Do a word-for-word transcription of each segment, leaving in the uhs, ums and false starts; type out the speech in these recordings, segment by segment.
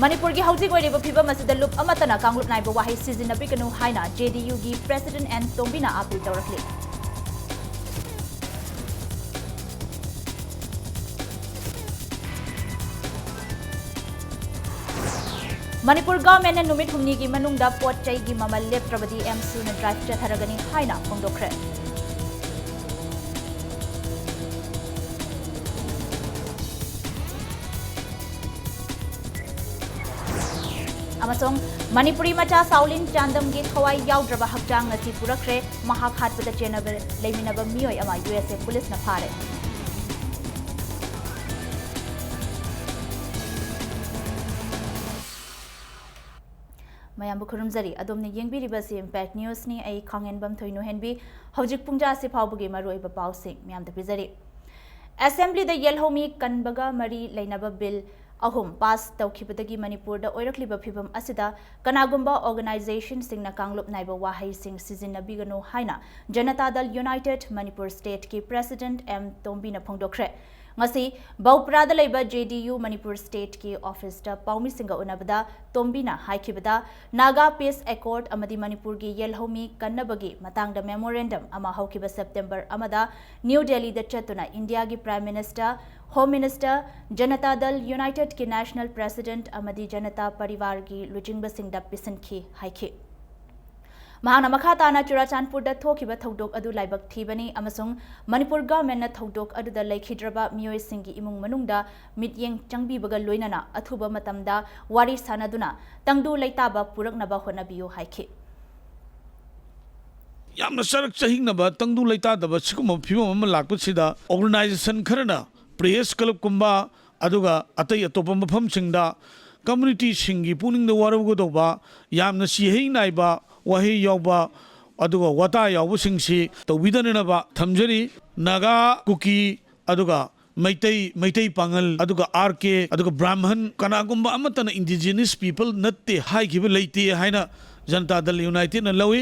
ꯃꯅꯤꯄꯨꯔꯒꯤ ꯍꯧꯖꯤꯛ ꯑꯣꯏꯔꯤꯕ ꯐꯤꯕꯝ ꯑꯁꯤꯗ ꯂꯨꯞ ꯑꯃꯠꯇꯅ ꯀꯥꯡꯂꯨꯞ ꯅꯥꯏꯕ ꯋꯥꯍꯩ ꯁꯤꯖꯤꯟꯅꯕꯤꯒꯅꯨ ꯍꯥꯏꯅ ꯖꯦ ꯗꯤ ꯌꯨꯒꯤ ꯄ꯭ꯔꯦꯁꯤꯗꯦꯟꯠ ꯑꯦꯟ ꯇꯣꯝꯕꯤꯅ ꯑꯥꯄꯤꯜ ꯇꯧꯔꯛꯂꯤ꯫ ꯃꯅꯤꯄꯨꯔ ꯒꯚꯔꯟꯃꯦꯟꯠꯅ ꯅꯨꯃꯤꯠ ꯍꯨꯝꯅꯤꯒꯤ ꯃꯅꯨꯡꯗ ꯄꯣꯠ ꯆꯩꯒꯤ ꯃꯃꯜ ꯂꯦꯞꯇ꯭ꯔꯕꯗꯤ ꯑꯦꯝꯁꯨꯅ ꯗ꯭ꯔꯥꯏꯚ ꯆꯠꯊꯔꯒꯅꯤ ꯍꯥꯏꯅ ꯐꯣꯡꯗꯣꯛꯈ꯭ꯔꯦ꯫ ꯑꯃꯁꯨꯡ ꯃꯅꯤꯄꯨꯔꯤ ꯃꯆꯥ ꯁꯥꯎꯂꯤꯟ ꯆꯥꯟꯗꯝꯒꯤ ꯊꯋꯥꯏ ꯌꯥꯎꯗ꯭ꯔꯕ ꯍꯛꯆꯥꯡ ꯉꯁꯤ ꯄꯨꯔꯛꯈ꯭ꯔꯦ꯫ ꯃꯍꯥꯛ ꯍꯥꯠꯄꯗ ꯆꯦꯟꯅꯕ, ꯂꯩꯃꯤꯟꯅꯕ ꯃꯤꯑꯣꯏ ꯑꯃ ꯌꯨ ꯑꯦꯁ ꯑꯦ ꯄꯨꯂꯤꯁꯅ ꯐꯥꯔꯦ꯫ ꯃꯌꯥꯝꯕꯨ ꯈꯨꯔꯨꯝꯖꯔꯤ꯫ ꯑꯗꯣꯝꯅ ꯌꯦꯡꯕꯤꯔꯤꯕꯁꯤ ꯏꯝꯄꯦꯛ ꯅ꯭ꯌꯨꯁꯅꯤ꯫ ꯑꯩ ꯈꯥꯡꯉꯦꯟꯕꯝ ꯊꯣꯏꯅꯨꯍꯦꯟꯕꯤ꯫ ꯍꯧꯖꯤꯛ ꯄꯨꯡꯖꯥ ꯑꯁꯤ ꯐꯥꯎꯕꯒꯤ ꯃꯔꯨꯑꯣꯏꯕ ꯄꯥꯎꯁꯤꯡ ꯃꯌꯥꯝꯗ ꯄꯤꯖꯔꯤ꯫ ꯑꯦꯁꯦꯝꯕ꯭ꯂꯤꯗ ꯌꯦꯜꯍꯧꯃꯤ ꯀꯟꯕꯒ ꯃꯔꯤ ꯂꯩꯅꯕ ꯕꯤꯜ ꯑꯍꯨꯝ ꯄꯥꯁ ꯇꯧꯈꯤꯕꯗꯒꯤ ꯃꯅꯤꯄꯨꯔꯗ ꯑꯣꯏꯔꯛꯂꯤꯕ ꯐꯤꯕꯝ ꯑꯁꯤꯗ ꯀꯅꯥꯒꯨꯝꯕ ꯑꯣꯔꯒꯅꯥꯏꯖꯦꯁꯟꯁꯤꯡꯅ ꯀꯥꯡꯂꯨꯞ ꯅꯥꯏꯕ ꯋꯥꯍꯩꯁꯤꯡ ꯁꯤꯖꯤꯟꯅꯕꯤꯒꯅꯨ ꯍꯥꯏꯅ ꯖꯅꯇꯥ ꯗꯜ ꯌꯨꯅꯥꯏꯇꯦꯗ ꯃꯅꯤꯄꯨꯔ ꯁ꯭ꯇꯦꯠꯀꯤ ꯄ꯭ꯔꯦꯁꯤꯗꯦꯟꯠ ꯑꯦꯝ ꯇꯣꯝꯕꯤꯅ ꯐꯣꯡꯗꯣꯛꯈ꯭ꯔꯦ꯫ ꯉꯁꯤ ꯕꯧꯄ꯭ꯔꯥꯗ ꯂꯩꯕ ꯖꯦ ꯗꯤ ꯌꯨ ꯃꯅꯤꯄꯨꯔ ꯁ꯭ꯇꯦꯠꯀꯤ ꯑꯣꯐꯤꯁꯇ ꯄꯥꯎꯃꯤꯁꯤꯡꯒ ꯎꯅꯕꯗ ꯇꯣꯝꯕꯤꯅ ꯍꯥꯏꯈꯤꯕꯗ, ꯅꯥꯒꯥ ꯄꯤꯁ ꯑꯦꯀꯣꯔꯗ ꯑꯃꯗꯤ ꯃꯅꯤꯄꯨꯔꯒꯤ ꯌꯦꯜꯍꯧꯃꯤ ꯀꯟꯅꯕꯒꯤ ꯃꯇꯥꯡꯗ ꯃꯦꯃꯣꯔꯦꯟꯗꯝ ꯑꯃ ꯍꯧꯈꯤꯕ ꯁꯦꯞꯇꯦꯝꯕꯔ ꯑꯃꯗ ꯅ꯭ꯌꯨ ꯗꯦꯜꯂꯤꯗ ꯆꯠꯇꯨꯅ ꯏꯟꯗꯤꯌꯥꯒꯤ prime minister, home minister, Janata ꯗꯜ ꯌꯨꯅꯥꯏꯇꯦꯗꯀꯤ ꯅꯦꯁꯅꯦꯜ ꯄ꯭ꯔꯦꯁꯤꯗꯦꯟꯠ ꯑꯃꯗꯤ ꯖꯅꯇꯥ ꯄꯔꯤꯋꯥꯔꯒꯤ ꯂꯨꯆꯤꯡꯕꯁꯤꯡꯗ ꯄꯤꯁꯤꯟꯈꯤ ꯍꯥꯏꯈꯤ꯫ ꯃꯍꯥꯛꯅ ꯃꯈꯥ ꯇꯥꯅ ꯆꯨꯔꯥꯆꯥꯟꯄꯨꯔꯗ ꯊꯣꯛꯈꯤꯕ ꯊꯧꯗꯣꯛ ꯑꯗꯨ ꯂꯥꯏꯕꯛ ꯊꯤꯕꯅꯤ ꯑꯃꯁꯨꯡ ꯃꯅꯤꯄꯨꯔ ꯒꯚꯔꯟꯃꯦꯟꯠꯅ ꯊꯧꯗꯣꯛ ꯑꯗꯨꯗ ꯂꯩꯈꯤꯗ꯭ꯔꯕ ꯃꯤꯑꯣꯏꯁꯤꯡꯒꯤ ꯏꯃꯨꯡ ꯃꯅꯨꯡꯗ ꯃꯤꯠꯌꯦꯡ ꯆꯪꯕꯤꯕꯒ ꯂꯣꯏꯅꯅ ꯑꯊꯨꯕ ꯃꯇꯝꯗ ꯋꯥꯔꯤ ꯁꯥꯅꯗꯨꯅ ꯇꯪꯗꯨ ꯂꯩꯇꯥꯕ ꯄꯨꯔꯛꯅꯕ ꯍꯣꯠꯅꯕꯤꯌꯨ ꯍꯥꯏꯈꯤ꯫ ꯌꯥꯝꯅ ꯆꯔꯛ ꯆꯍꯤꯡꯅꯕ, ꯇꯪꯗꯨ ꯂꯩꯇꯥꯗꯕ ꯁꯤꯒꯨꯝꯕ ꯐꯤꯕꯝ ꯑꯃ ꯂꯥꯛꯄꯁꯤꯗ ꯑꯣꯔꯒꯅꯥꯏꯖꯦꯁꯟ ꯈꯔꯅ ꯄ꯭ꯔꯦꯁ ꯀ꯭ꯂꯕꯀꯨꯝꯕ ꯑꯗꯨꯒ ꯑꯇꯩ ꯑꯇꯣꯞꯄ ꯃꯐꯝꯁꯤꯡꯗ ꯀꯝꯃ꯭ꯌꯨꯅꯤꯇꯤꯁꯤꯡꯒꯤ ꯄꯨꯛꯅꯤꯡꯗ ꯋꯥꯔꯧꯒꯗꯧꯕ, ꯌꯥꯝꯅ ꯆꯤꯍꯩ ꯅꯥꯏꯕ ꯋꯥꯍꯩ ꯌꯥꯎꯕ ꯑꯗꯨꯒ ꯋꯥꯇꯥ ꯌꯥꯎꯕꯁꯤꯡꯁꯤ ꯇꯧꯕꯤꯗꯅꯅꯕ ꯊꯝꯖꯔꯤ꯫ ꯅꯥꯒꯥ, ꯀꯨꯀꯤ, ꯑꯗꯨꯒ ꯃꯩꯇꯩ, ꯃꯩꯇꯩ ꯄꯥꯉꯜ, ꯑꯗꯨꯒ ꯑꯥꯔ ꯀꯦ, ꯑꯗꯨꯒ ꯕ꯭ꯔꯥꯍꯃꯟ, ꯀꯅꯥꯒꯨꯝꯕ ꯑꯃꯠꯇꯅ ꯏꯟꯗꯤꯖꯤꯅꯁ ꯄꯤꯄꯜ ꯅꯠꯇꯦ ꯍꯥꯏꯈꯤꯕ ꯂꯩꯇꯦ ꯍꯥꯏꯅ ꯖꯅꯇꯥ ꯗꯜ ꯌꯨꯅꯥꯏꯇꯦꯗꯅ ꯂꯧꯏ꯫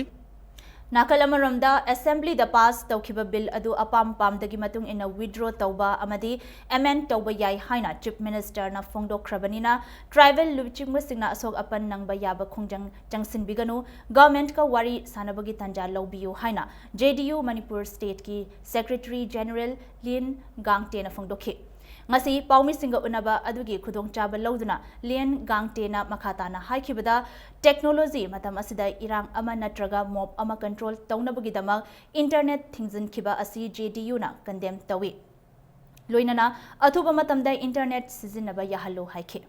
ꯅꯥꯀꯜ ꯑꯃꯔꯣꯝꯗ, ꯑꯦꯁꯦꯝꯕ꯭ꯂꯤꯗ ꯄꯥꯁ ꯇꯧꯈꯤꯕ ꯕꯤꯜ ꯑꯗꯨ ꯑꯄꯥꯝ ꯄꯥꯝꯗꯒꯤ ꯃꯇꯨꯡ ꯏꯟꯅ ꯋꯤꯗ꯭ꯔꯣ ꯇꯧꯕ ꯑꯃꯗꯤ ꯑꯦꯃꯦꯟꯗ ꯇꯧꯕ ꯌꯥꯏ ꯍꯥꯏꯅ ꯆꯤꯐ ꯃꯤꯅꯤꯁꯇꯔꯅ ꯐꯣꯡꯗꯣꯛꯈ꯭ꯔꯕꯅꯤꯅ, ꯇ꯭ꯔꯥꯏꯕꯦꯜ ꯂꯨꯆꯤꯡꯕꯁꯤꯡꯅ ꯑꯁꯣꯛ ꯑꯄꯟ ꯅꯪꯕ ꯌꯥꯕ ꯈꯣꯡꯖꯪ ꯆꯪꯁꯤꯟꯕꯤꯒꯅꯨ, ꯒꯚꯔꯟꯃꯦꯟꯠꯀ ꯋꯥꯔꯤ ꯁꯥꯅꯕꯒꯤ ꯇꯥꯟꯖꯥ ꯂꯧꯕꯤꯌꯨ ꯍꯥꯏꯅ ꯖꯦ ꯗꯤ ꯌꯨ ꯃꯅꯤꯄꯨꯔ ꯁ꯭ꯇꯦꯠꯀꯤ ꯁꯦꯀ꯭ꯔꯦꯇꯔꯤ ꯖꯦꯅꯔꯦꯜ ꯂꯤꯟ ꯒꯥꯡꯇꯦꯅ ꯐꯣꯡꯗꯣꯛꯈꯤ꯫ ꯉꯁꯤ ꯄꯥꯎꯃꯤꯁꯤꯡꯒ ꯎꯅꯕ ꯑꯗꯨꯒꯤ ꯈꯨꯗꯣꯡꯆꯥꯕ ꯂꯧꯗꯨꯅ ꯂꯤꯟ ꯒꯥꯡꯇꯦꯅ ꯃꯈꯥ ꯇꯥꯅ ꯍꯥꯏꯈꯤꯕꯗ, ꯇꯦꯛꯅꯣꯂꯣꯖꯤ ꯃꯇꯝ ꯑꯁꯤꯗ ꯏꯔꯥꯡ ꯑꯃ ꯅꯠꯇ꯭ꯔꯒ ꯃꯣꯞ ꯑꯃ ꯀꯟꯇ꯭ꯔꯣꯜ ꯇꯧꯅꯕꯒꯤꯗꯃꯛ ꯏꯟꯇꯔꯅꯦꯠ ꯊꯤꯡꯖꯤꯟꯈꯤꯕ ꯑꯁꯤ ꯖꯦ ꯗꯤ ꯌꯨꯅ ꯀꯟꯗꯦꯝ ꯇꯧꯏ꯫ ꯂꯣꯏꯅꯅ ꯑꯊꯨꯕ ꯃꯇꯝꯗ ꯏꯟꯇꯔꯅꯦꯠ ꯁꯤꯖꯤꯟꯅꯕ ꯌꯥꯍꯜꯂꯨ ꯍꯥꯏꯈꯤ꯫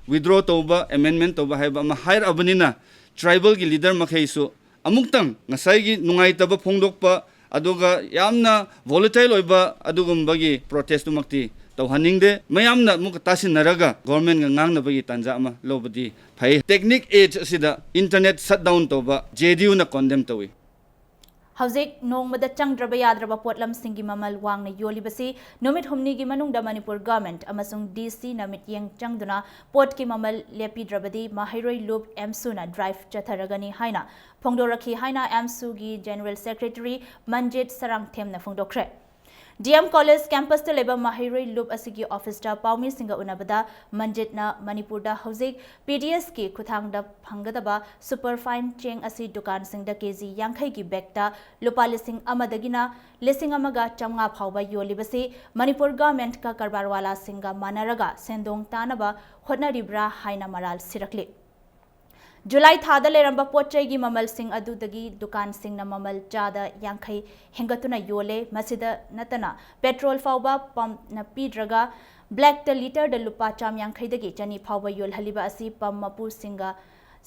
ꯋꯤꯗ꯭ꯔꯣ ꯇꯧꯕ, ꯑꯦꯃꯦꯟꯗꯃꯦꯟꯠ ꯇꯧꯕ ꯍꯥꯏꯕ ꯑꯃ ꯍꯥꯏꯔꯛꯑꯕꯅꯤꯅ, ꯇ꯭ꯔꯥꯏꯕꯦꯜꯒꯤ ꯂꯤꯗꯔ ꯃꯈꯩꯁꯨ ꯑꯃꯨꯛꯇꯪ ꯉꯁꯥꯏꯒꯤ ꯅꯨꯡꯉꯥꯏꯇꯕ ꯐꯣꯡꯗꯣꯛꯄ, ꯑꯗꯨꯒ ꯌꯥꯝꯅ ꯚꯣꯂꯦꯇꯥꯏꯜ ꯑꯣꯏꯕ ꯑꯗꯨꯒꯨꯝꯕꯒꯤ ꯄ꯭ꯔꯣꯇꯦꯁꯇꯨꯃꯛꯇꯤ ꯇꯧꯍꯟꯅꯤꯡꯗꯦ꯫ ꯃꯌꯥꯝꯅ ꯑꯃꯨꯛꯀ ꯇꯥꯁꯤꯟꯅꯔꯒ ꯒꯣꯔꯃꯦꯟꯒ ꯉꯥꯡꯅꯕꯒꯤ ꯇꯥꯟꯖꯥ ꯑꯃ ꯂꯧꯕꯗꯤ ꯐꯩ꯫ ꯇꯦꯛꯅꯤꯛ ꯑꯦꯖ ꯑꯁꯤꯗ ꯏꯟꯇꯔꯅꯦꯠ ꯁꯠ ꯗꯥꯎꯟ ꯇꯧꯕ ꯖꯦ ꯗꯤ ꯌꯨꯅ ꯀꯣꯟꯗꯦꯝ ꯇꯧꯏ꯫ ꯍꯧꯖꯤꯛ ꯅꯣꯡꯃꯗ ꯆꯪꯗ꯭ꯔꯕ ꯌꯥꯗ꯭ꯔꯕ ꯄꯣꯠꯂꯝꯁꯤꯡꯒꯤ ꯃꯃꯜ ꯋꯥꯡꯅ ꯌꯣꯜꯂꯤꯕꯁꯤ ꯅꯨꯃꯤꯠ ꯍꯨꯝꯅꯤꯒꯤ ꯃꯅꯨꯡꯗ ꯃꯅꯤꯄꯨꯔ ꯒꯚꯔꯟꯃꯦꯟꯠ ꯑꯃꯁꯨꯡ ꯗꯤ ꯁꯤꯅ ꯃꯤꯠꯌꯦꯡ ꯆꯪꯗꯨꯅ ꯄꯣꯠꯀꯤ ꯃꯃꯜ ꯂꯦꯞꯄꯤꯗ꯭ꯔꯕꯗꯤ ꯃꯍꯩꯔꯣꯏ ꯂꯨꯞ ꯑꯦꯝꯁꯨꯅ ꯗ꯭ꯔꯥꯏꯚ ꯆꯠꯊꯔꯒꯅꯤ ꯍꯥꯏꯅ ꯐꯣꯡꯗꯣꯔꯛꯈꯤ ꯍꯥꯏꯅ ꯑꯦꯝꯁꯨꯒꯤ ꯖꯦꯅꯔꯦꯜ ꯁꯦꯀ꯭ꯔꯦꯇꯔꯤ ꯃꯟꯖꯤꯠ ꯁꯔꯥꯡꯊꯦꯝꯅ ꯐꯣꯡꯗꯣꯛꯈ꯭ꯔꯦ꯫ ꯗꯤ ꯑꯦꯝ ꯀꯣꯂꯦꯖ ꯀꯦꯝꯄꯁꯇ ꯂꯩꯕ ꯃꯍꯩꯔꯣꯏ ꯂꯨꯞ ꯑꯁꯤꯒꯤ ꯑꯣꯐꯤꯁꯇ ꯄꯥꯎꯃꯤꯁꯤꯡꯒ ꯎꯅꯕꯗ ꯃꯟꯖꯤꯠꯅ ꯃꯅꯤꯄꯨꯔꯗ ꯍꯧꯖꯤꯛ ꯄꯤ ꯗꯤ ꯑꯦꯁꯀꯤ ꯈꯨꯠꯊꯥꯡꯗ ꯐꯪꯒꯗꯕ ꯁꯨꯄꯔ ꯐꯥꯏꯟ ꯆꯦꯡ ꯑꯁꯤ ꯗꯨꯀꯥꯟꯁꯤꯡꯗ ꯀꯦ ꯖꯤ ꯌꯥꯡꯈꯩꯒꯤ ꯕꯦꯒꯇ ꯂꯨꯄꯥ ꯂꯤꯁꯤꯡ ꯑꯃꯗꯒꯤꯅ ꯂꯤꯁꯤꯡ ꯑꯃꯒ ꯆꯥꯝꯃꯉꯥ ꯐꯥꯎꯕ ꯌꯣꯜꯂꯤꯕꯁꯤ ꯃꯅꯤꯄꯨꯔ ꯒꯚꯔꯟꯃꯦꯟꯠꯀ ꯀꯔꯕꯥꯔꯋꯥꯂꯥꯁꯤꯡꯒ ꯃꯥꯟꯅꯔꯒ ꯁꯦꯟꯗꯣꯡ ꯇꯥꯅꯕ ꯍꯣꯠꯅꯔꯤꯕ꯭ꯔꯥ ꯍꯥꯏꯅ ꯃꯔꯥꯜ ꯁꯤꯔꯛꯂꯤ꯫ ꯖꯨꯂꯥꯏ ꯊꯥꯗ ꯂꯩꯔꯝꯕ ꯄꯣꯠ ꯆꯩꯒꯤ ꯃꯃꯜꯁꯤꯡ ꯑꯗꯨꯗꯒꯤ ꯗꯨꯀꯥꯟꯁꯤꯡꯅ ꯃꯃꯜ ꯆꯥꯗ ꯌꯥꯡꯈꯩ ꯍꯦꯟꯒꯠꯇꯨꯅ ꯌꯣꯜꯂꯦ꯫ ꯃꯁꯤꯗ ꯅꯠꯇꯅ ꯄꯦꯇ꯭ꯔꯣꯜ ꯐꯥꯎꯕ ꯄꯝꯞꯅ ꯄꯤꯗ꯭ꯔꯒ ꯕ꯭ꯂꯦꯛꯇ ꯂꯤꯇꯔꯗ ꯂꯨꯄꯥ ꯆꯥꯝ ꯌꯥꯡꯈꯩꯗꯒꯤ ꯆꯅꯤ ꯐꯥꯎꯕ ꯌꯣꯜꯍꯜꯂꯤꯕ ꯑꯁꯤ ꯄꯝꯞ ꯃꯄꯨꯁꯤꯡꯒ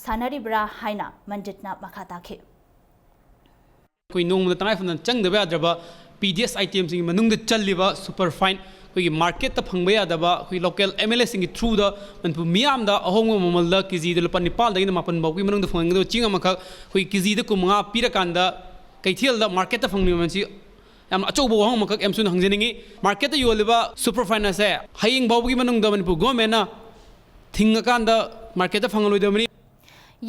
ꯁꯥꯟꯅꯔꯤꯕ꯭ꯔꯥ ꯍꯥꯏꯅ ꯃꯟꯖꯤꯠꯅ ꯃꯈꯥ ꯇꯥꯈꯤ꯫ ꯑꯩꯈꯣꯏ ꯅꯣꯡꯃꯗ ꯇꯉꯥꯏ ꯐꯗꯅ ꯆꯪꯗꯕ ꯌꯥꯗ꯭ꯔꯕ ꯄꯤ ꯗꯤ ꯑꯦꯁ ꯑꯥꯏꯇꯦꯝꯁꯤꯡꯒꯤ ꯃꯅꯨꯡꯗ ꯆꯜꯂꯤꯕ ꯁꯨꯄꯔ ꯐꯥꯏꯟ, ꯑꯩꯈꯣꯏꯒꯤ ꯃꯥꯔꯀꯦꯠꯇ ꯐꯪꯕ ꯌꯥꯗꯕ, ꯑꯩꯈꯣꯏ ꯂꯣꯀꯦꯜ ꯑꯦꯝ ꯑꯦꯜ ꯑꯦꯁꯤꯡꯒꯤ ꯊ꯭ꯔꯨꯗ ꯃꯅꯤꯄꯨꯔ ꯃꯤꯌꯥꯝꯗ ꯑꯍꯣꯡꯕ ꯃꯃꯜꯗ ꯀꯦ ꯖꯤꯗ ꯂꯨꯄꯥ ꯅꯤꯄꯥꯜꯗꯒꯤꯅ ꯃꯥꯄꯟ ꯐꯥꯎꯒꯤ ꯃꯅꯨꯡꯗ ꯐꯪꯍꯟꯒꯗꯕ ꯆꯦꯡ ꯑꯃꯈꯛ ꯑꯩꯈꯣꯏ ꯀꯦ ꯖꯤꯗ ꯀꯨꯟꯃꯉꯥ ꯄꯤꯔꯀꯥꯟꯗ ꯀꯩꯊꯦꯜꯗ ꯃꯥꯔꯀꯦꯠꯇ ꯐꯪꯂꯤꯕ ꯃꯃꯜꯁꯤ ꯌꯥꯝꯅ ꯑꯆꯧꯕ ꯋꯥꯍꯪ ꯑꯃꯈꯛ ꯑꯦꯝꯁꯨꯅ ꯍꯪꯖꯅꯤꯡꯉꯤ꯫ ꯃꯥꯔꯀꯦꯠꯇ ꯌꯣꯜꯂꯤꯕ ꯁꯨꯄꯔ ꯐꯥꯏꯟ ꯑꯁꯦ ꯍꯌꯦꯡ ꯐꯥꯎꯕꯒꯤ ꯃꯅꯨꯡꯗ ꯃꯅꯤꯄꯨꯔ ꯒꯣꯔꯃꯦꯟꯅ ꯊꯤꯡꯉꯀꯥꯟꯗ ꯃꯥꯔꯀꯦꯠꯇ ꯐꯪꯍꯜꯂꯣꯏꯗꯕꯅꯤ꯫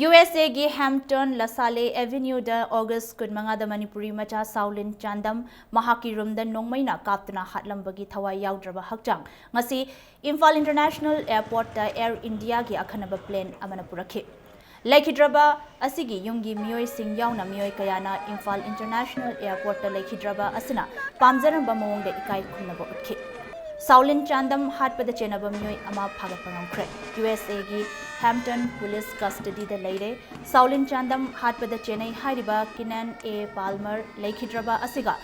ꯌꯨ ꯑꯦꯁ ꯑꯦꯒꯤ ꯍꯦꯝꯇꯟ ꯂꯁꯥꯂꯦ ꯑꯦꯚꯦꯅ꯭ꯌꯨꯗ ꯑꯣꯒꯁ ꯀꯨꯟꯃꯉꯥꯗ ꯃꯅꯤꯄꯨꯔꯤ ꯃꯆꯥ ꯁꯥꯎꯂꯤꯟ ꯆꯥꯟꯗꯝ ꯃꯍꯥꯛꯀꯤ ꯔꯨꯝꯗ ꯅꯣꯡꯃꯩꯅ ꯀꯥꯞꯇꯨꯅ ꯍꯥꯠꯂꯝꯕꯒꯤ ꯊꯋꯥꯏ ꯌꯥꯎꯗ꯭ꯔꯕ ꯍꯛꯆꯥꯡ ꯉꯁꯤ ꯏꯝꯐꯥꯜ ꯏꯟꯇꯔꯅꯦꯁꯅꯦꯜ ꯑꯦꯌꯔꯄꯣꯔꯠꯇ ꯑꯦꯌꯔ ꯏꯟꯗꯤꯌꯥꯒꯤ ꯑꯈꯟꯅꯕ ꯄ꯭ꯂꯦꯟ ꯑꯃꯅ ꯄꯨꯔꯛꯈꯤ꯫ ꯂꯩꯈꯤꯗ꯭ꯔꯕ ꯑꯁꯤꯒꯤ ꯌꯨꯝꯒꯤ ꯃꯤꯑꯣꯏꯁꯤꯡ ꯌꯥꯎꯅ ꯃꯤꯑꯣꯏ ꯀꯌꯥꯅ ꯏꯝꯐꯥꯜ ꯏꯟꯇꯔꯅꯦꯁꯅꯦꯜ ꯑꯦꯌꯔꯄꯣꯔꯠꯇ ꯂꯩꯈꯤꯗ꯭ꯔꯕ ꯑꯁꯤꯅ ꯄꯥꯝꯖꯔꯝꯕ ꯃꯑꯣꯡꯗ ꯏꯀꯥꯏ ꯈꯨꯝꯅꯕ ꯎꯠꯈꯤ꯫ ꯁꯥꯎꯂꯤꯟ ꯆꯥꯟꯗꯝ ꯍꯥꯠꯄꯗ ꯆꯦꯟꯅꯕ ꯃꯤꯑꯣꯏ ꯑꯃ ꯐꯥꯒꯠꯄ ꯉꯝꯈ꯭ꯔꯦ꯫ ꯌꯨ ꯑꯦꯁ ꯑꯦꯒꯤ ꯍꯦꯝꯇꯟ ꯄꯨꯂꯤꯁ ꯀꯁꯇꯗꯤꯗ ꯂꯩꯔꯦ꯫ ꯁꯥꯎꯂꯤꯟ ꯆꯥꯟꯗꯝ ꯍꯥꯠꯄꯗ ꯆꯦꯟꯅꯩ ꯍꯥꯏꯔꯤꯕ ꯀꯤꯅꯦꯟ ꯑꯦ ꯄꯥꯜꯃꯔ ꯂꯩꯈꯤꯗ꯭ꯔꯕ ꯑꯁꯤꯒ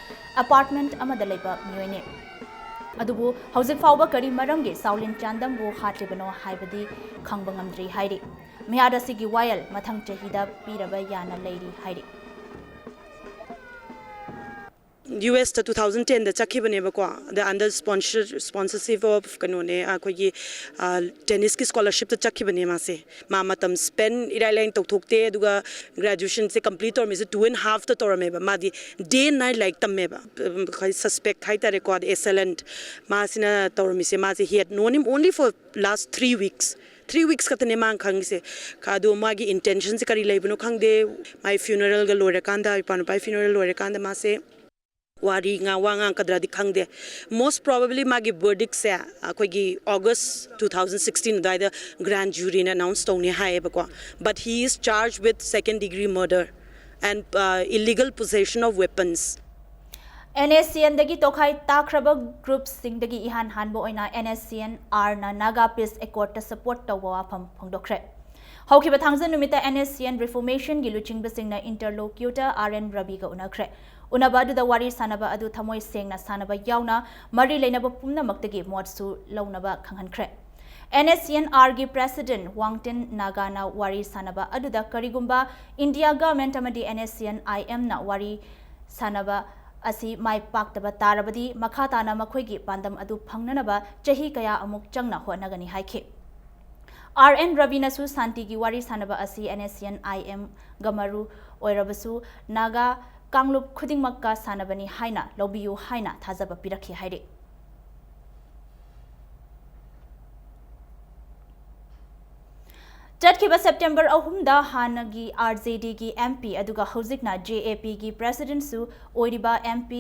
ꯑꯄꯥꯔꯠꯃꯦꯟꯠ ꯑꯃꯗ ꯂꯩꯕ ꯃꯤꯑꯣꯏꯅꯤ꯫ ꯑꯗꯨꯕꯨ ꯍꯧꯖꯤꯛ ꯐꯥꯎꯕ ꯀꯔꯤ ꯃꯔꯝꯒꯤ ꯁꯥꯎꯂꯤꯟ ꯆꯥꯟꯗꯝꯕꯨ ꯍꯥꯠꯂꯤꯕꯅꯣ ꯍꯥꯏꯕꯗꯤ ꯈꯪꯕ ꯉꯝꯗ꯭ꯔꯤ ꯍꯥꯏꯔꯤ꯫ ꯃꯤꯍꯥꯠ ꯑꯁꯤꯒꯤ ꯋꯥꯌꯦꯜ ꯃꯊꯪ ꯆꯍꯤꯗ ꯄꯤꯔꯕ ꯌꯥꯅ ꯂꯩꯔꯤ ꯍꯥꯏꯔꯤ꯫ ꯌꯨ ꯑꯦꯁꯇ ꯇꯨ ꯊꯥꯎꯖꯟ ꯇꯦꯟꯗ ꯆꯠꯈꯤꯕꯅꯦꯕꯀꯣ꯫ ꯑꯗ under sponsor sponsorship of ꯀꯩꯅꯣꯅꯦ, ꯑꯩꯈꯣꯏꯒꯤ ꯇꯦꯅꯤꯁꯀꯤ ꯁ꯭ꯀꯣꯂꯔꯁꯤꯞꯇ ꯆꯠꯈꯤꯕꯅꯦ ꯃꯥꯁꯦ꯫ ꯃꯥ ꯃꯇꯝ ꯁ꯭ꯄꯦꯟ ꯏꯔꯥꯏ ꯂꯥꯏꯅ ꯇꯧꯊꯣꯛꯇꯦ꯫ ꯑꯗꯨꯒ ꯒ꯭ꯔꯦꯖꯨꯑꯦꯁꯟꯁꯦ ꯀꯝꯄ꯭ꯂꯤꯠ ꯇꯧꯔꯝꯃꯤꯁꯦ ꯇꯨ ꯑꯦꯟ ꯍꯥꯐꯇ ꯇꯧꯔꯝꯃꯦꯕ꯫ ꯃꯥꯗꯤ ꯗꯦ ꯑꯦꯟ ꯅꯥꯏꯠ ꯂꯥꯏꯔꯤꯛ ꯇꯝꯃꯦꯕ꯫ ꯑꯩꯈꯣꯏ ꯁꯁꯄꯦꯛ ꯍꯥꯏꯇꯥꯔꯦꯀꯣ, ꯑꯗ ꯑꯦꯁ ꯑꯦꯜ ꯑꯦꯟ ꯃꯥꯁꯤꯅ ꯇꯧꯔꯝꯃꯤꯁꯦ꯫ ꯃꯥꯁꯦ he had known him only for last three weeks. Three weeks ꯈꯛꯇꯅꯦ ꯃꯥꯅ ꯈꯪꯉꯤꯁꯦ꯫ ꯑꯗꯣ ꯃꯥꯒꯤ ꯏꯟꯇꯦꯟꯁꯟꯁꯦ ꯀꯔꯤ ꯂꯩꯕꯅꯣ ꯈꯪꯗꯦ꯫ ꯃꯥꯏ ꯐ꯭ꯌꯨꯅꯔꯦꯜꯒ ꯂꯣꯏꯔꯀꯥꯟꯗ, ꯏꯄꯥ ꯅꯨꯄꯥꯒꯤ ꯐ꯭ꯌꯨꯅꯔꯦꯜ ꯂꯣꯏꯔꯀꯥꯟꯗ ꯃꯥꯁꯦ ꯋꯥꯔꯤ ꯉꯥ ꯋꯥ ꯉꯥꯡꯒꯗ꯭ꯔꯗꯤ ꯈꯪꯗꯦ꯫ ꯃꯣꯁ ꯄ꯭ꯔꯣꯕꯦꯕꯂꯤ ꯃꯥꯒꯤ ꯕꯔꯗꯤꯛꯁꯦ ꯑꯩꯈꯣꯏꯒꯤ ꯑꯣꯒꯁ ꯇꯨ ꯊꯥꯎꯖꯟ ꯁꯤꯛꯁꯇꯤꯟ ꯑꯗꯨꯋꯥꯏꯗ ꯒ꯭ꯔꯥꯟ ꯖꯨꯔꯤꯅ ꯑꯦꯅꯥꯎꯟꯁ ꯇꯧꯅꯤ ꯍꯥꯏꯌꯦꯕꯀꯣ꯫ But he is charged with second degree murder and illegal possession of weapons. N S C ꯑꯦꯟꯗꯒꯤ ꯇꯣꯈꯥꯏ ꯇꯥꯈ꯭ꯔꯕ ꯒ꯭ꯔꯨꯞꯁꯤꯡꯗꯒꯤ ꯏꯍꯥꯟ ꯍꯥꯟꯕ ꯑꯣꯏꯅ ꯑꯦꯟ ꯑꯦꯁ ꯁꯤ ꯑꯦꯟ ꯑꯥꯔꯅ ꯅꯥꯒꯥ ꯄꯤꯁ ꯑꯦꯀꯣꯔꯗꯇ ꯁꯄꯣꯔꯠ ꯇꯧꯕ ꯋꯥꯐꯝ ꯐꯣꯡꯗꯣꯛꯈ꯭ꯔꯦ꯫ ꯍꯧꯈꯤꯕ ꯊꯥꯡꯖ ꯅꯨꯃꯤꯠꯇ ꯑꯦꯟ ꯑꯦꯁ ꯁꯤ ꯑꯦꯟ ꯔꯤꯐꯣꯔꯃꯦꯁꯟꯒꯤ ꯂꯨꯆꯤꯡꯕꯁꯤꯡꯅ ꯏꯟꯇꯔꯂꯣꯀ꯭ꯌꯨꯇꯔ ꯑꯥꯔ ꯑꯦꯟ ꯔꯕꯤꯒ ꯎꯅꯈ꯭ꯔꯦ꯫ ꯎꯅꯕ ꯑꯗꯨꯗ ꯋꯥꯔꯤ ꯁꯥꯅꯕ ꯑꯗꯨ ꯊꯃꯣꯏ ꯁꯦꯡꯅ ꯁꯥꯅꯕ ꯌꯥꯎꯅ ꯃꯔꯤ ꯂꯩꯅꯕ ꯄꯨꯝꯅꯃꯛꯇꯒꯤ ꯃꯣꯠꯁꯨ ꯂꯧꯅꯕ ꯈꯪꯍꯟꯈ꯭ꯔꯦ꯫ And S C and ꯑꯥꯔꯒꯤ president ꯋꯥꯡꯇꯤꯟ ꯅꯥꯒꯥꯅ ꯋꯥꯔꯤ ꯁꯥꯅꯕ ꯑꯗꯨꯗ ꯀꯔꯤꯒꯨꯝꯕ ꯏꯟꯗꯤꯌꯥ ꯒꯚꯔꯟꯃꯦꯟꯠ ꯑꯃꯗꯤ ꯑꯦꯟ ꯑꯦꯁ ꯁꯤ ꯑꯦꯟ ꯑꯥꯏ ꯑꯦꯝꯅ ꯋꯥꯔꯤ ꯁꯥꯅꯕ ꯑꯁꯤ ꯃꯥꯏ ꯄꯥꯛꯇꯕ ꯇꯥꯔꯕꯗꯤ ꯃꯈꯥ ꯇꯥꯅ ꯃꯈꯣꯏꯒꯤ ꯄꯥꯟꯗꯝ ꯑꯗꯨ ꯐꯪꯅꯅꯕ ꯆꯍꯤ ꯀꯌꯥ ꯑꯃꯨꯛ ꯆꯪꯅ ꯍꯣꯠꯅꯒꯅꯤ ꯍꯥꯏꯈꯤ꯫ ꯑꯥꯔ ꯑꯦꯟ ꯔꯕꯤꯅꯁꯨ ꯁꯥꯟꯇꯤꯒꯤ ꯋꯥꯔꯤ ꯁꯥꯅꯕ ꯑꯁꯤ ꯑꯦꯟ ꯑꯦꯁ ꯁꯤ ꯑꯦꯟ ꯑꯥꯏ ꯑꯦꯝꯒ ꯃꯔꯨ ꯑꯣꯏꯔꯕꯁꯨ ꯅꯥꯒꯥ ꯀꯥꯡꯂꯨꯞ ꯈꯨꯗꯤꯡꯃꯛꯀ ꯁꯥꯅꯕꯅꯤ ꯍꯥꯏꯅ ꯂꯧꯕꯤꯌꯨ ꯍꯥꯏꯅ ꯊꯥꯖꯕ ꯄꯤꯔꯛꯈꯤ ꯍꯥꯏꯔꯤ꯫ ꯆꯠꯈꯤꯕ ꯁꯦꯞꯇꯦꯝꯕꯔ ꯑꯍꯨꯝꯗ ꯍꯥꯟꯅꯒꯤ ꯑꯥꯔ ꯖꯦ ꯗꯤꯒꯤ ꯑꯦꯝ ꯄꯤ ꯑꯗꯨꯒ ꯍꯧꯖꯤꯛꯅ ꯖꯦ ꯑꯦ ꯄꯤꯒꯤ ꯄ꯭ꯔꯦꯁꯤꯗꯦꯟꯠꯁꯨ ꯑꯣꯏꯔꯤꯕ ꯑꯦꯝ ꯄꯤ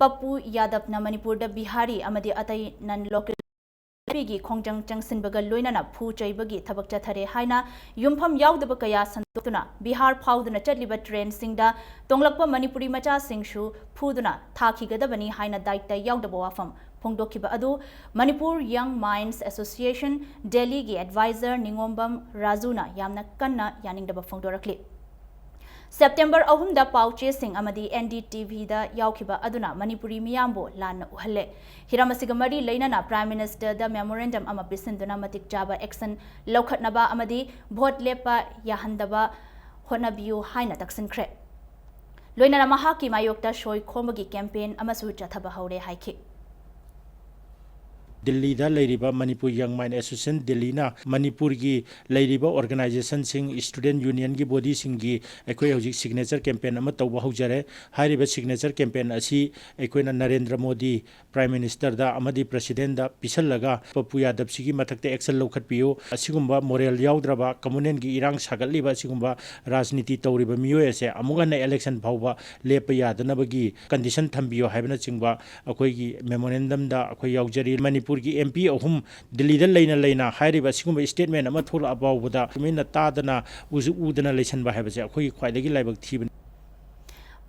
ꯄꯞꯄꯨ ꯌꯥꯗꯕꯅ ꯃꯅꯤꯄꯨꯔꯗ ꯕꯤꯍꯥꯔꯤ ꯑꯃꯗꯤ ꯑꯇꯩ ꯅꯟ ꯂꯣꯀꯦꯜ ꯒꯤ ꯈꯣꯡꯖꯪ ꯆꯪꯁꯤꯟꯕꯒ ꯂꯣꯏꯅꯅ ꯐꯨ ꯆꯩꯕꯒꯤ ꯊꯕꯛ ꯆꯠꯊꯔꯦ ꯍꯥꯏꯅ ꯌꯨꯝꯐꯝ ꯌꯥꯎꯗꯕ ꯀꯌꯥ ꯁꯟꯗꯣꯛꯇꯨꯅ ꯕꯤꯍꯥꯔ ꯐꯥꯎꯗꯨꯅ ꯆꯠꯂꯤꯕ ꯇ꯭ꯔꯦꯟꯁꯤꯡꯗ ꯇꯣꯡꯂꯛꯄ ꯃꯅꯤꯄꯨꯔꯤ ꯃꯆꯥꯁꯤꯡꯁꯨ ꯐꯨꯗꯨꯅ ꯊꯥꯈꯤꯒꯗꯕꯅꯤ ꯍꯥꯏꯅ ꯗꯥꯏꯇ ꯌꯥꯎꯗꯕ ꯋꯥꯐꯝ ꯐꯣꯡꯗꯣꯛꯈꯤꯕ ꯑꯗꯨ ꯃꯅꯤꯄꯨꯔ ꯌꯪ ꯃꯥꯏꯟꯁ ꯑꯦꯁꯣꯁꯤꯌꯦꯁꯟ ꯗꯦꯜꯂꯤꯒꯤ ꯑꯦꯗꯚꯥꯏꯖꯔ ꯅꯤꯉꯣꯝꯕꯝ ꯔꯥꯖꯨꯅ ꯌꯥꯝꯅ ꯀꯟꯅ ꯌꯥꯅꯤꯡꯗꯕ ꯐꯣꯡꯗꯣꯔꯛꯂꯤ꯫ ꯁꯦꯞꯇꯦꯝꯕꯔ ꯑꯍꯨꯝꯗ ꯄꯥꯎ ꯆꯦꯁꯤꯡ ꯑꯃꯗꯤ ꯑꯦꯟ ꯗꯤ ꯇꯤ ꯚꯤꯗ ꯌꯥꯎꯈꯤꯕ ꯑꯗꯨꯅ ꯃꯅꯤꯄꯨꯔꯤ ꯃꯤꯌꯥꯝꯕꯨ ꯂꯥꯟꯅ ꯎꯍꯜꯂꯦ꯫ ꯍꯤꯔꯝ ꯑꯁꯤꯒ ꯃꯔꯤ ꯂꯩꯅꯅ ꯄ꯭ꯔꯥꯏꯝ ꯃꯤꯅꯤꯁꯇꯔꯗ ꯃꯦꯃꯣꯔꯦꯟꯗꯝ ꯑꯃ ꯄꯤꯁꯤꯟꯗꯨꯅ ꯃꯇꯤꯛ ꯆꯥꯕ ꯑꯦꯛꯁꯟ ꯂꯧꯈꯠꯅꯕ ꯑꯃꯗꯤ ꯚꯣꯠ ꯂꯦꯞꯄ ꯌꯥꯍꯟꯗꯕ ꯍꯣꯠꯅꯕꯤꯌꯨ ꯍꯥꯏꯅ ꯇꯛꯁꯤꯟꯈ꯭ꯔꯦ꯫ ꯂꯣꯏꯅꯅ ꯃꯍꯥꯛꯀꯤ ꯃꯥꯌꯣꯛꯇ ꯁꯣꯏ ꯈꯣꯝꯕꯒꯤ ꯀꯦꯝꯄꯦꯟ ꯑꯃꯁꯨ ꯆꯠꯊꯕ ꯍꯧꯔꯦ ꯍꯥꯏꯈꯤ꯫ ꯗꯤꯜꯂꯤꯗ ꯂꯩꯔꯤꯕ ꯃꯅꯤꯄꯨꯔ ꯌꯪ ꯃꯥꯏꯟ ꯑꯦꯁꯣꯁꯤꯌꯦꯁꯟ ꯗꯤꯜꯂꯤꯅ ꯃꯅꯤꯄꯨꯔꯒꯤ ꯂꯩꯔꯤꯕ ꯑꯣꯔꯒꯅꯥꯏꯖꯦꯁꯟꯁꯤꯡ, ꯁ꯭ꯇꯨꯗꯦꯟꯠ ꯌꯨꯅꯤꯌꯟꯒꯤ ꯕꯣꯗꯤꯁꯤꯡꯒꯤ ꯑꯩꯈꯣꯏ ꯍꯧꯖꯤꯛ ꯁꯤꯒꯅꯦꯆꯔ ꯀꯦꯝꯄꯦꯟ ꯑꯃ ꯇꯧꯕ ꯍꯧꯖꯔꯦ꯫ ꯍꯥꯏꯔꯤꯕ ꯁꯤꯒꯅꯦꯆꯔ ꯀꯦꯝꯄꯦꯟ ꯑꯁꯤ ꯑꯩꯈꯣꯏꯅ ꯅꯔꯦꯟꯗ꯭ꯔ ꯃꯣꯗꯤ ꯄ꯭ꯔꯥꯏꯝ ꯃꯤꯅꯤꯁꯇꯔꯗ ꯑꯃꯗꯤ ꯄ꯭ꯔꯦꯁꯤꯗꯦꯟꯠꯗ ꯄꯤꯁꯜꯂꯒ ꯄꯞꯄꯨ ꯌꯥꯗꯕꯁꯤꯒꯤ ꯃꯊꯛꯇ ꯑꯦꯛꯁꯟ ꯂꯧꯈꯠꯄꯤꯌꯨ, ꯑꯁꯤꯒꯨꯝꯕ ꯃꯣꯔꯦꯜ ꯌꯥꯎꯗ꯭ꯔꯕ, ꯀꯝꯃꯨꯅꯦꯜꯒꯤ ꯏꯔꯥꯡ ꯁꯥꯒꯠꯂꯤꯕ ꯑꯁꯤꯒꯨꯝꯕ ꯔꯥꯖꯅꯤꯇꯤ ꯇꯧꯔꯤꯕ ꯃꯤꯑꯣꯏ ꯑꯁꯦ ꯑꯃꯨꯛ ꯍꯟꯅ ꯏꯂꯦꯛꯁꯟ ꯐꯥꯎꯕ ꯂꯦꯞꯄ ꯌꯥꯗꯅꯕꯒꯤ ꯀꯟꯗꯤꯁꯟ ꯊꯝꯕꯤꯌꯨ ꯍꯥꯏꯕꯅꯆꯤꯡꯕ ꯑꯩꯈꯣꯏꯒꯤ ꯃꯦꯃꯣꯔꯦꯟꯗꯝꯗ ꯑꯩꯈꯣꯏ ꯌꯥꯎꯖꯔꯤ꯫ ꯃꯅꯤꯄꯨꯔꯒꯤ ꯑꯦꯝ ꯄꯤ ꯑꯍꯨꯝ ꯗꯤꯜꯂꯤꯗ ꯂꯩꯅ ꯂꯩꯅ ꯍꯥꯏꯔꯤꯕ ꯑꯁꯤꯒꯨꯝꯕ ꯁ꯭ꯇꯦꯠꯃꯦꯟ ꯑꯃ ꯊꯣꯛꯂꯛꯑ ꯐꯥꯎꯕꯗ ꯇꯨꯃꯤꯟꯅ ꯇꯥꯗꯅ ꯎꯁꯨ ꯎꯗꯅ ꯂꯩꯁꯟꯕ ꯍꯥꯏꯕꯁꯦ ꯑꯩꯈꯣꯏꯒꯤ ꯈ꯭ꯋꯥꯏꯗꯒꯤ ꯂꯥꯏꯕꯛ ꯊꯤꯕꯅꯤ꯫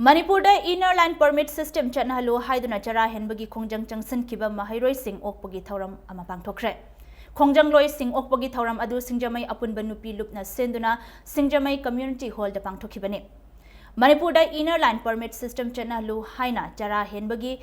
ꯃꯅꯤꯄꯨꯔꯗ ꯏꯅꯔ ꯂꯥꯏꯟ ꯄꯔꯃꯤꯠ ꯁꯤꯁꯇꯦꯝ ꯆꯠꯅꯍꯜꯂꯨ ꯍꯥꯏꯗꯨꯅ ꯆꯔꯥ ꯍꯦꯟꯕꯒꯤ ꯈꯣꯡꯖꯪ ꯆꯪꯁꯤꯟꯈꯤꯕ ꯃꯍꯩꯔꯣꯏꯁꯤꯡ ꯑꯣꯛꯄꯒꯤ ꯊꯧꯔꯝ ꯑꯃ ꯄꯥꯡꯊꯣꯛꯈ꯭ꯔꯦ꯫ ꯈꯣꯡꯖꯪꯂꯣꯏꯁꯤꯡ ꯑꯣꯛꯄꯒꯤ ꯊꯧꯔꯝ ꯑꯗꯨ ꯁꯤꯡꯖꯃꯩ ꯑꯄꯨꯟꯕ ꯅꯨꯄꯤ ꯂꯨꯞꯅ ꯁꯦꯟꯗꯨꯅ ꯁꯤꯡꯖꯃꯩ ꯀꯝꯃ꯭ꯌꯨꯅꯤꯇꯤ ꯍꯣꯜꯗ ꯄꯥꯡꯊꯣꯛꯈꯤꯕꯅꯤ꯫ ꯃꯅꯤꯄꯨꯔꯗ ꯏꯅꯔ ꯂꯥꯏꯟ ꯄꯔꯃꯤꯠ ꯁꯤꯁꯇꯦꯝ ꯆꯠꯅꯍꯜꯂꯨ ꯍꯥꯏꯅ ꯆꯔꯥ ꯍꯦꯟꯕꯒꯤ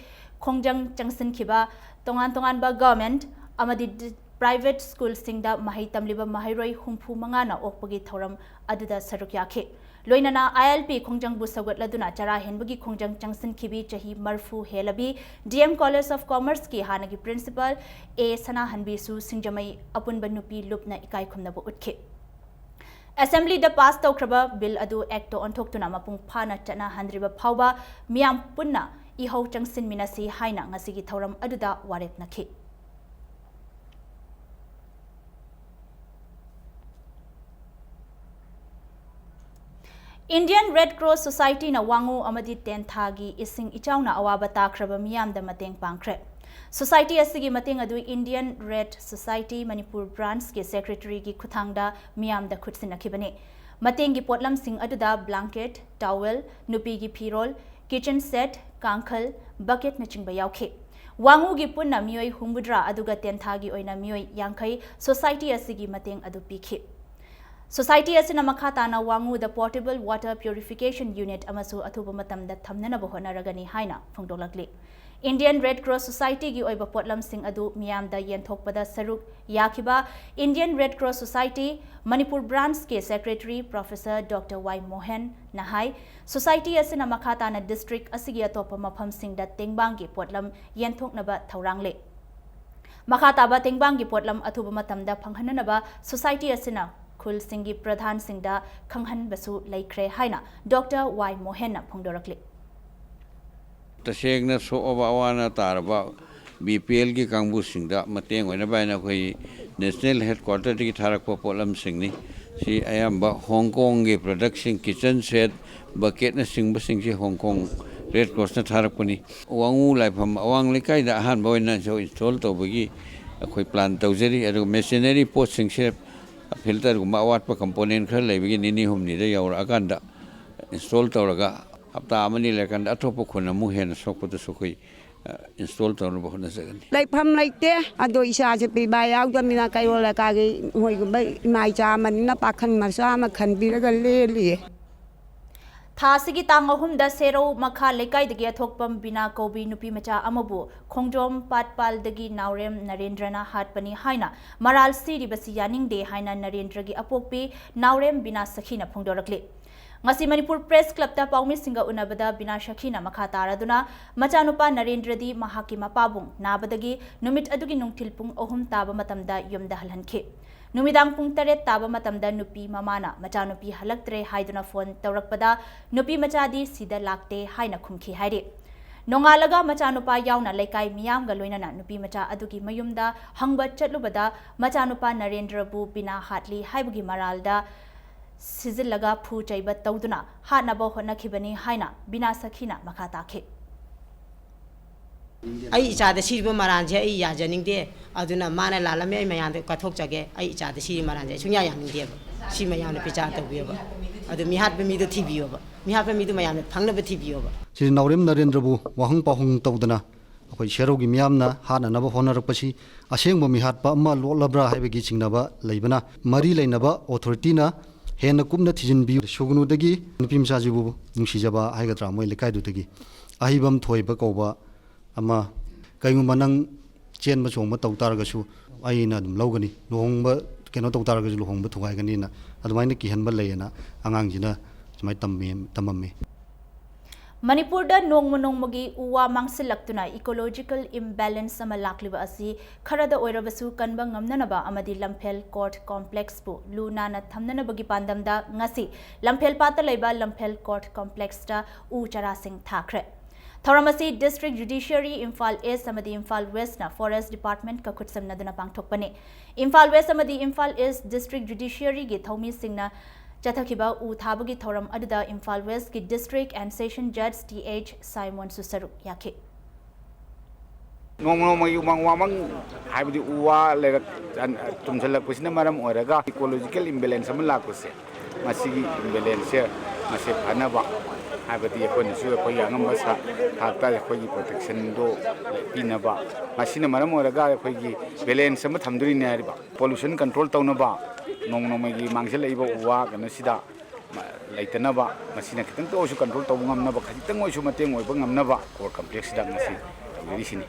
ꯈꯣꯡꯖꯪ ꯆꯪꯁꯤꯟꯈꯤꯕ ꯇꯣꯉꯥꯟ ꯇꯣꯉꯥꯟꯕ ꯒꯚꯔꯟꯃꯦꯟꯠ ꯑꯃꯗꯤ ꯗꯤ-, ꯄ꯭ꯔꯥꯏꯚꯦꯠ ꯁ꯭ꯀꯨꯜꯁꯤꯡꯗ ꯃꯍꯩ ꯇꯝꯂꯤꯕ ꯃꯍꯩꯔꯣꯏ ꯍꯨꯝꯐꯨ ꯃꯉꯥꯅ ꯑꯣꯛꯄꯒꯤ ꯊꯧꯔꯝ ꯑꯗꯨꯗ ꯁꯔꯨꯛ ꯌꯥꯈꯤ꯫ ꯂꯣꯏꯅꯅ ꯑꯥꯏ ꯑꯦꯜ ꯄꯤ ꯈꯣꯡꯖꯪꯕꯨ ꯁꯧꯒꯠꯂꯗꯨꯅ ꯆꯔꯥ ꯍꯦꯟꯕꯒꯤ ꯈꯣꯡꯖꯪ ꯆꯪꯁꯤꯟꯈꯤꯕꯤ ꯆꯍꯤ ꯃꯔꯐꯨ ꯍꯦꯜꯂꯕꯤ ꯗꯤ ꯑꯦꯝ ꯀꯣꯂꯦꯖ ꯑꯣꯐ ꯀꯣꯃꯔꯁꯀꯤ ꯍꯥꯟꯅꯒꯤ ꯄ꯭ꯔꯤꯟꯁꯤꯄꯥꯜ ꯑꯦ ꯁꯅꯥꯍꯟꯕꯤꯁꯨ ꯁꯤꯡꯖꯃꯩ ꯑꯄꯨꯟꯕ ꯅꯨꯄꯤ ꯂꯨꯞꯅ ꯏꯀꯥꯏ ꯈꯨꯝꯅꯕ ꯎꯠꯈꯤ꯫ ꯑꯦꯁꯦꯝꯕ꯭ꯂꯤꯗ ꯄꯥꯁ ꯇꯧꯈ꯭ꯔꯕ ꯕꯤꯜ ꯑꯗꯨ ꯑꯦꯛꯇ ꯑꯣꯟꯊꯣꯛꯇꯨꯅ ꯃꯄꯨꯡ ꯐꯥꯅ ꯆꯠꯅꯍꯟꯗ꯭ꯔꯤꯕ ꯐꯥꯎꯕ ꯃꯤꯌꯥꯝ ꯄꯨꯟꯅ ꯏꯍꯧ ꯆꯪꯁꯤꯟꯃꯤꯟꯅꯁꯤ ꯍꯥꯏꯅ ꯉꯁꯤꯒꯤ ꯊꯧꯔꯝ ꯑꯗꯨꯗ ꯋꯥꯔꯦꯞꯅꯈꯤ꯫ Indian Red Cross Society ꯅ ꯋꯥꯉꯨ ꯑꯃꯗꯤ ꯇꯦꯟꯊꯥꯒꯤ ꯏꯁꯤꯡ ꯏꯆꯥꯎꯅ ꯑꯋꯥꯕ ꯇꯥꯈ꯭ꯔꯕ ꯃꯤꯌꯥꯝꯗ ꯃꯇꯦꯡ ꯄꯥꯡꯈ꯭ꯔꯦ꯫ Society ꯑꯁꯤꯒꯤ ꯃꯇꯦꯡ ꯑꯗꯨ Indian Red Society Manipur Branch ꯀꯤ Secretary ꯒꯤ ꯈꯨꯠꯊꯥꯡꯗ ꯃꯤꯌꯥꯝꯗ ꯈꯨꯠꯁꯤꯟꯅꯈꯤꯕꯅꯤ꯫ ꯃꯇꯦꯡꯒꯤ ꯄꯣꯠꯂꯝꯁꯤꯡ ꯑꯗꯨꯗ blanket, towel, ꯅꯨꯄꯤꯒꯤ ꯐꯤꯔꯣꯜ, kitchen set, ꯀꯥꯡꯈꯜ, bucket ꯅꯆꯤꯡꯕ ꯌꯥꯎꯈꯤ꯫ ꯋꯥꯉꯨꯒꯤ ꯄꯨꯟꯅ ꯃꯤꯑꯣꯏ ꯍꯨꯝꯐꯨꯇꯔꯥ ꯑꯗꯨꯒ ꯇꯦꯟꯊꯥꯒꯤ ꯑꯣꯏꯅ ꯃꯤꯑꯣꯏ ꯌꯥꯡꯈꯩ Society ꯑꯁꯤꯒꯤ ꯃꯇꯦꯡ ꯑꯗꯨ ꯄꯤꯈꯤ꯫ Society ꯑꯁꯤꯅ ꯃꯈꯥ ꯇꯥꯅ ꯋꯥꯉꯨꯗ portable water purification unit ꯑꯃꯁꯨ ꯑꯊꯨꯕ ꯃꯇꯝꯗ ꯊꯝꯅꯅꯕ ꯍꯣꯠꯅꯔꯒꯅꯤ ꯍꯥꯏꯅ ꯐꯣꯡꯗꯣꯛꯂꯛꯂꯤ꯫ Indian Red Cross Society ꯒꯤ ꯑꯣꯏꯕ ꯄꯣꯠꯂꯝꯁꯤꯡ ꯑꯗꯨ ꯃꯤꯌꯥꯝꯗ ꯌꯦꯟꯊꯣꯛꯄꯗ ꯁꯔꯨꯛ ꯌꯥꯈꯤꯕ Indian Red Cross Society Manipur Branch ꯀꯤ Secretary Professor Doctor ꯋꯥꯏ ꯃꯣꯍꯟ ꯅ ꯍꯥꯏ, Society ꯑꯁꯤꯅ ꯃꯈꯥ ꯇꯥꯅ district ꯑꯁꯤꯒꯤ ꯑꯇꯣꯞꯄ ꯃꯐꯝꯁꯤꯡꯗ ꯇꯦꯡꯕꯥꯡꯒꯤ ꯄꯣꯠꯂꯝ ꯌꯦꯟꯊꯣꯛꯅꯕ ꯊꯧꯔꯥꯡ ꯂꯩ꯫ ꯃꯈꯥ ꯇꯥꯕ ꯇꯦꯡꯕꯥꯡꯒꯤ ꯄꯣꯠꯂꯝ ꯑꯊꯨꯕ ꯃꯇꯝꯗ ꯐꯪꯍꯟꯅꯅꯕ Society ꯑꯁꯤꯅ ꯈꯨꯜꯁꯤꯡꯒꯤ ꯄ꯭ꯔꯙꯥꯟꯁꯤꯡꯗ ꯈꯪꯍꯟꯕꯁꯨ ꯂꯩꯈ꯭ꯔꯦ ꯍꯥꯏꯅ Doctor ꯋꯥꯏ ꯃꯣꯍꯟꯅ ꯐꯣꯡꯗꯣꯔꯛꯂꯤ꯫ ꯇꯁꯦꯡꯅ ꯁꯣꯛꯑꯕ ꯑꯋꯥ ꯑꯅꯥ ꯇꯥꯔꯕ ꯕꯤ ꯄꯤ ꯑꯦꯜꯒꯤ ꯀꯥꯡꯕꯨꯁꯤꯡꯗ ꯃꯇꯦꯡ ꯑꯣꯏꯅꯕ ꯍꯥꯏꯅ ꯑꯩꯈꯣꯏ National Headquarter ꯗꯒꯤ ꯊꯥꯔꯛꯄ ꯄꯣꯠꯂꯝꯁꯤꯡꯅꯤ꯫ ꯁꯤ ꯑꯌꯥꯝꯕ ꯍꯣꯡ ꯀꯣꯡꯒꯤ ꯄ꯭ꯔꯗꯛꯁꯤꯡ, kitchen set, bucket ꯅꯆꯤꯡꯕꯁꯤꯡꯁꯤ ꯍꯣꯡ ꯀꯣꯡ Red Cross ꯅ ꯊꯥꯔꯛꯄꯅꯤ꯫ ꯋꯥꯉꯨ ꯂꯥꯏꯐꯝ ꯑꯋꯥꯡ ꯂꯩꯀꯥꯏꯗ ꯑꯍꯥꯟꯕ ꯑꯣꯏꯅ install ꯇꯧꯕꯒꯤ ꯑꯩꯈꯣꯏ plan ꯇꯧꯖꯔꯤ꯫ ꯑꯗꯨꯒ machinery ꯄꯣꯠꯁꯤꯡꯁꯦ filter ꯒꯨꯝꯕ ꯑꯋꯥꯠꯄ component ꯈꯔ ꯂꯩꯕꯒꯤ ꯅꯤꯅꯤ ꯍꯨꯝꯅꯤꯗ ꯌꯧꯔꯛꯑꯀꯥꯟꯗ install ꯇꯧꯔꯒ ꯍꯞꯇꯥ ꯑꯃꯅꯤ ꯂꯩꯔꯀꯥꯟꯗ ꯑꯇꯣꯞꯄ ꯈꯨꯟ ꯑꯃꯨꯛ ꯍꯦꯟꯅ ꯁꯣꯛꯄꯗꯁꯨ ꯑꯩꯈꯣꯏ install ꯇꯧꯅꯕ ꯍꯣꯠꯅꯖꯒꯅꯤ꯫ ꯂꯩꯐꯝ ꯂꯩꯇꯦ꯫ ꯑꯗꯣ ꯏꯆꯥꯁꯦ ꯄꯤꯕ ꯌꯥꯎꯗꯕꯅꯤꯅ ꯀꯩꯔꯣꯜ ꯂꯩꯀꯥꯏꯒꯤ ꯃꯣꯏꯒꯨꯝꯕ ꯏꯃꯥ ꯏꯆꯥ ꯑꯃꯅꯤꯅ ꯄꯥꯈꯪ ꯃꯆꯥ ꯑꯃ ꯈꯟꯕꯤꯔꯒ ꯂꯦꯜꯂꯤꯌꯦ꯫ ꯊꯥ ꯑꯁꯤꯒꯤ ꯇꯥꯡ ꯑꯍꯨꯝꯗ ꯁꯦꯔꯧ ꯃꯈꯥ ꯂꯩꯀꯥꯏꯗꯒꯤ ꯑꯊꯣꯛꯄꯝ ꯕꯤꯅꯥ ꯀꯧꯕꯤ ꯅꯨꯄꯤ ꯃꯆꯥ ꯑꯃꯕꯨ ꯈꯣꯡꯖꯣꯝ ꯄꯥꯠꯄꯥꯜꯗꯒꯤ ꯅꯥꯎꯔꯦꯝ ꯅꯔꯦꯟꯗ꯭ꯔꯅ ꯍꯥꯠꯄꯅꯤ ꯍꯥꯏꯅ ꯃꯔꯥꯜ ꯁꯤꯔꯤꯕꯁꯤ ꯌꯥꯅꯤꯡꯗꯦ ꯍꯥꯏꯅ ꯅꯔꯦꯟꯗ꯭ꯔꯒꯤ ꯑꯄꯣꯛꯄꯤ ꯅꯥꯎꯔꯦꯝ ꯕꯤꯅꯥ ꯁꯈꯤꯅ ꯐꯣꯡꯗꯣꯔꯛꯂꯤ꯫ ꯉꯁꯤ ꯃꯅꯤꯄꯨꯔ Press Club ꯇ ꯄꯥꯎꯃꯤꯁꯤꯡꯒ ꯎꯅꯕꯗ ꯕꯤꯅꯥ ꯁꯈꯤꯅ ꯃꯈꯥ ꯇꯥꯔꯗꯨꯅ ꯃꯆꯥꯅꯨꯄꯥ ꯅꯔꯦꯟꯗ꯭ꯔꯗꯤ ꯃꯍꯥꯛꯀꯤ ꯃꯄꯥꯕꯨꯡ ꯅꯥꯕꯗꯒꯤ ꯅꯨꯃꯤꯠ ꯑꯗꯨꯒꯤ ꯅꯨꯡꯊꯤꯜ ꯄꯨꯡ ꯑꯍꯨꯝ ꯇꯥꯕ ꯃꯇꯝꯗ ꯌꯨꯝꯗ ꯍꯜꯍꯟꯈꯤ꯫ ꯅꯨꯃꯤꯗꯥꯡ ꯄꯨꯡ ꯇꯔꯦꯠ ꯇꯥꯕ ꯃꯇꯝꯗ ꯅꯨꯄꯤ ꯃꯃꯥꯅ ꯃꯆꯥꯅꯨꯄꯤ ꯍꯜꯂꯛꯇ꯭ꯔꯦ ꯍꯥꯏꯗꯨꯅ phone ꯇꯧꯔꯛꯄꯗ ꯅꯨꯄꯤ ꯃꯆꯥꯗꯤ ꯁꯤꯗ ꯂꯥꯛꯇꯦ ꯍꯥꯏꯅ ꯈꯨꯝꯈꯤ ꯍꯥꯏꯔꯤ꯫ ꯅꯣꯡꯉꯥꯜꯂꯒ ꯃꯆꯥꯅꯨꯄꯥ ꯌꯥꯎꯅ ꯂꯩꯀꯥꯏ ꯃꯤꯌꯥꯝꯒ ꯂꯣꯏꯅꯅ ꯅꯨꯄꯤ ꯃꯆꯥ ꯑꯗꯨꯒꯤ ꯃꯌꯨꯝꯗ ꯍꯪꯕ ꯆꯠꯂꯨꯕꯗ ꯃꯆꯥꯅꯨꯄꯥ ꯅꯔꯦꯟꯗ꯭ꯔꯕꯨ ꯕꯤꯅꯥ ꯍꯥꯠꯂꯤ ꯍꯥꯏꯕꯒꯤ ꯃꯔꯥꯜꯗ ꯁꯤꯖꯤꯜꯂꯒ ꯐꯨ ꯆꯩꯕ ꯇꯧꯗꯨꯅ ꯍꯥꯠꯅꯕ ꯍꯣꯠꯅꯈꯤꯕꯅꯤ ꯍꯥꯏꯅ ꯕꯤꯅꯥ ꯁꯈꯤꯅ ꯃꯈꯥ ꯇꯥꯈꯤ꯫ ꯑꯩ ꯏꯆꯥꯗ ꯁꯤꯔꯤꯕ ꯃꯔꯥꯟꯁꯦ ꯑꯩ ꯌꯥꯖꯅꯤꯡꯗꯦ꯫ ꯑꯗꯨꯅ ꯃꯥꯅ ꯂꯥꯜꯂꯝꯃꯦ, ꯑꯩ ꯃꯌꯥꯝꯗ ꯀꯠꯊꯣꯛꯆꯒꯦ꯫ ꯑꯩ ꯏꯆꯥꯗ ꯁꯤꯔꯤ ꯃꯔꯥꯟꯁꯦ ꯑꯩ ꯁꯨꯡꯌꯥ ꯌꯥꯅꯤꯡꯗꯦꯕ꯫ ꯁꯤ ꯃꯌꯥꯝꯅ ꯕꯤꯆꯥꯔ ꯇꯧꯕꯤꯌꯣꯕ꯫ ꯑꯗꯨ ꯃꯤꯍꯥꯠꯄ ꯃꯤꯗꯣ ꯊꯤꯕꯤꯌꯣꯕ꯫ ꯃꯤꯍꯥꯠꯄ ꯃꯤꯗꯣ ꯃꯌꯥꯝꯅ ꯐꯪꯅꯕ ꯊꯤꯕꯤꯌꯣꯕ꯫ ꯁ꯭ꯔꯤ ꯅꯥꯎꯔꯦꯝ ꯅꯔꯦꯟꯗ꯭ꯔꯕꯨ ꯋꯥꯍꯪ ꯄꯥꯎꯍꯪ ꯇꯧꯗꯅ ꯑꯩꯈꯣꯏ ꯁꯦꯔꯧꯒꯤ ꯃꯤꯌꯥꯝꯅ ꯍꯥꯠꯅꯅꯕ ꯍꯣꯠꯅꯔꯛꯄꯁꯤ ꯑꯁꯦꯡꯕ ꯃꯤꯍꯥꯠꯄ ꯑꯃ ꯂꯣꯠꯂꯕ꯭ꯔꯥ ꯍꯥꯏꯕꯒꯤ ꯆꯤꯡꯅꯕ ꯂꯩꯕꯅ, ꯃꯔꯤ ꯂꯩꯅꯕ ꯑꯣꯊꯣꯔꯤꯇꯤꯅ ꯍꯦꯟꯅ ꯀꯨꯞꯅ ꯊꯤꯖꯤꯟꯕꯤꯌꯨ꯫ ꯁꯨꯒꯅꯨꯗꯒꯤ ꯅꯨꯄꯤ ꯃꯆꯥꯁꯤꯕꯨ ꯅꯨꯡꯁꯤꯖꯕ ꯍꯥꯏꯒꯗ꯭ꯔꯥ, ꯃꯣꯏ ꯂꯩꯀꯥꯏꯗꯨꯗꯒꯤ ꯑꯍꯩꯕꯝ ꯊꯣꯏꯕ ꯀꯧꯕ ꯑꯃ, ꯀꯩꯒꯨꯝꯕ ꯅꯪ ꯆꯦꯟꯕ ꯆꯣꯡꯕ ꯇꯧ ꯇꯥꯔꯒꯁꯨ ꯑꯩꯅ ꯑꯗꯨꯝ ꯂꯧꯒꯅꯤ, ꯂꯨꯍꯣꯡꯕ ꯀꯩꯅꯣ ꯇꯧ ꯇꯥꯔꯒꯁꯨ ꯂꯨꯍꯣꯡꯕ ꯊꯨꯒꯥꯏꯒꯅꯤꯅ ꯑꯗꯨꯃꯥꯏꯅ ꯀꯤꯍꯟꯕ ꯂꯩꯌꯦꯅ ꯑꯉꯥꯡꯁꯤꯅ ꯁꯨꯃꯥꯏꯅ ꯇꯝꯃꯤ, ꯇꯝꯃꯝꯃꯤ꯫ ꯃꯅꯤꯄꯨꯔꯗ ꯅꯣꯡꯃ ꯅꯣꯡꯃꯒꯤ ꯎ ꯋꯥ ꯃꯥꯡꯁꯤꯜꯂꯛꯇꯨꯅ ꯏꯀꯣꯂꯣꯖꯤꯀꯦꯜ ꯏꯝꯕꯦꯂꯦꯟꯁ ꯑꯃ ꯂꯥꯛꯂꯤꯕ ꯑꯁꯤ ꯈꯔꯗ ꯑꯣꯏꯔꯕꯁꯨ ꯀꯟꯕ ꯉꯝꯅꯅꯕ ꯑꯃꯗꯤ ꯂꯝꯐꯦꯜ ꯀꯣꯔꯠ ꯀꯣꯝꯄ꯭ꯂꯦꯛꯁꯄꯨ ꯂꯨ ꯅꯥꯟꯅ ꯊꯝꯅꯅꯕꯒꯤ ꯄꯥꯟꯗꯝꯗ ꯉꯁꯤ ꯂꯝꯐꯦꯜ ꯄꯥꯠꯇ ꯂꯩꯕ ꯂꯝꯐꯦꯜ ꯀꯣꯔꯠ ꯀꯣꯝꯄ꯭ꯂꯦꯛꯁꯇ ꯎ ꯆꯥꯔꯥꯁꯤꯡ ꯊꯥꯈ꯭ꯔꯦ꯫ ꯊꯧꯔꯝ ꯑꯁꯤ ꯗꯤꯁꯇ꯭ꯔꯤꯛ ꯖꯨꯗꯤꯁꯤꯌꯔꯤ, ꯏꯝꯐꯥꯜ ꯏꯁ ꯑꯃꯗꯤ ꯏꯝꯐꯥꯜ ꯋꯦꯁꯅ ꯐꯣꯔꯦꯁ ꯗꯤꯄꯥꯔꯠꯃꯦꯟꯠꯀ ꯈꯨꯠꯁꯝꯅꯗꯨꯅ ꯄꯥꯡꯊꯣꯛꯄꯅꯤ꯫ ꯏꯝꯐꯥꯜ ꯋꯦꯁ ꯑꯃꯗꯤ ꯏꯝꯐꯥꯜ ꯏꯁ ꯗꯤꯁꯇ꯭ꯔꯤꯛ ꯖꯨꯗꯤꯁꯤꯌꯔꯤꯒꯤ ꯊꯧꯃꯤꯁꯤꯡꯅ ꯆꯠꯊꯈꯤꯕ ꯎ ꯊꯥꯕꯒꯤ ꯊꯧꯔꯝ ꯑꯗꯨꯗ ꯏꯝꯐꯥꯜ ꯋꯦꯁꯀꯤ ꯗꯤꯁꯇ꯭ꯔꯤꯛ ꯑꯦꯟ ꯁꯦꯁꯟ ꯖꯖ ꯇꯤ ꯑꯩꯆ ꯁꯥꯏꯃꯣꯟꯁꯨ ꯁꯔꯨꯛ ꯌꯥꯈꯤ꯫ ꯅꯣꯡꯃ ꯅꯣꯡꯃꯒꯤ ꯎꯃꯪ ꯋꯥꯃꯪ ꯍꯥꯏꯕꯗꯤ ꯎ ꯋꯥ ꯂꯩꯔꯛ ꯆꯟ-, ꯇꯨꯝꯁꯤꯜꯂꯛꯄꯁꯤꯅ ꯃꯔꯝ ꯑꯣꯏꯔꯒ ꯏꯀꯣꯂꯣꯖꯤꯀꯦꯜ ꯏꯝꯕꯦꯂꯦꯟꯁ ꯑꯃ ꯂꯥꯛꯄꯁꯦ, ꯃꯁꯤꯒꯤ ꯏꯝꯕꯦꯂꯦꯟꯁꯁꯦ ꯃꯁꯤ ꯐꯅꯕ ꯍꯥꯏꯕꯗꯤ ꯑꯩꯈꯣꯏꯅꯁꯨ ꯑꯩꯈꯣꯏꯒꯤ ꯑꯉꯝꯕ ꯁꯥ-, ꯊꯥꯛꯇ ꯑꯩꯈꯣꯏꯒꯤ ꯄ꯭ꯔꯣꯇꯦꯛꯁꯟꯗꯣ ꯄꯤꯅꯕ, ꯃꯁꯤꯅ ꯃꯔꯝ ꯑꯣꯏꯔꯒ ꯑꯩꯈꯣꯏꯒꯤ ꯕꯦꯂꯦꯟꯁ ꯑꯃ ꯊꯝꯗꯣꯔꯤꯅꯦ ꯍꯥꯏꯔꯤꯕ꯫ ꯄꯣꯂꯨꯁꯟ ꯀꯟꯇ꯭ꯔꯣꯜ ꯇꯧꯅꯕ, ꯅꯣꯡꯃ ꯅꯣꯡꯃꯒꯤ ꯃꯥꯡꯁꯤꯜꯂꯛꯏꯕ ꯎ ꯋꯥ ꯀꯩꯅꯣꯁꯤꯗ ꯃ-, ꯂꯩꯇꯅꯕ, ꯃꯁꯤꯅ ꯈꯤꯇꯪꯇ ꯑꯣꯏꯔꯁꯨ ꯀꯟꯇ꯭ꯔꯣꯜ ꯇꯧꯕ ꯉꯝꯅꯕ, ꯈꯖꯤꯛꯇꯪ ꯑꯣꯏꯔꯁꯨ ꯃꯇꯦꯡ ꯑꯣꯏꯕ ꯉꯝꯅꯕ ꯀꯣꯔꯠ ꯀꯝꯄ꯭ꯂꯦꯛꯁꯁꯤꯗ ꯉꯁꯤ ꯇꯧꯖꯔꯤꯁꯤꯅꯤ꯫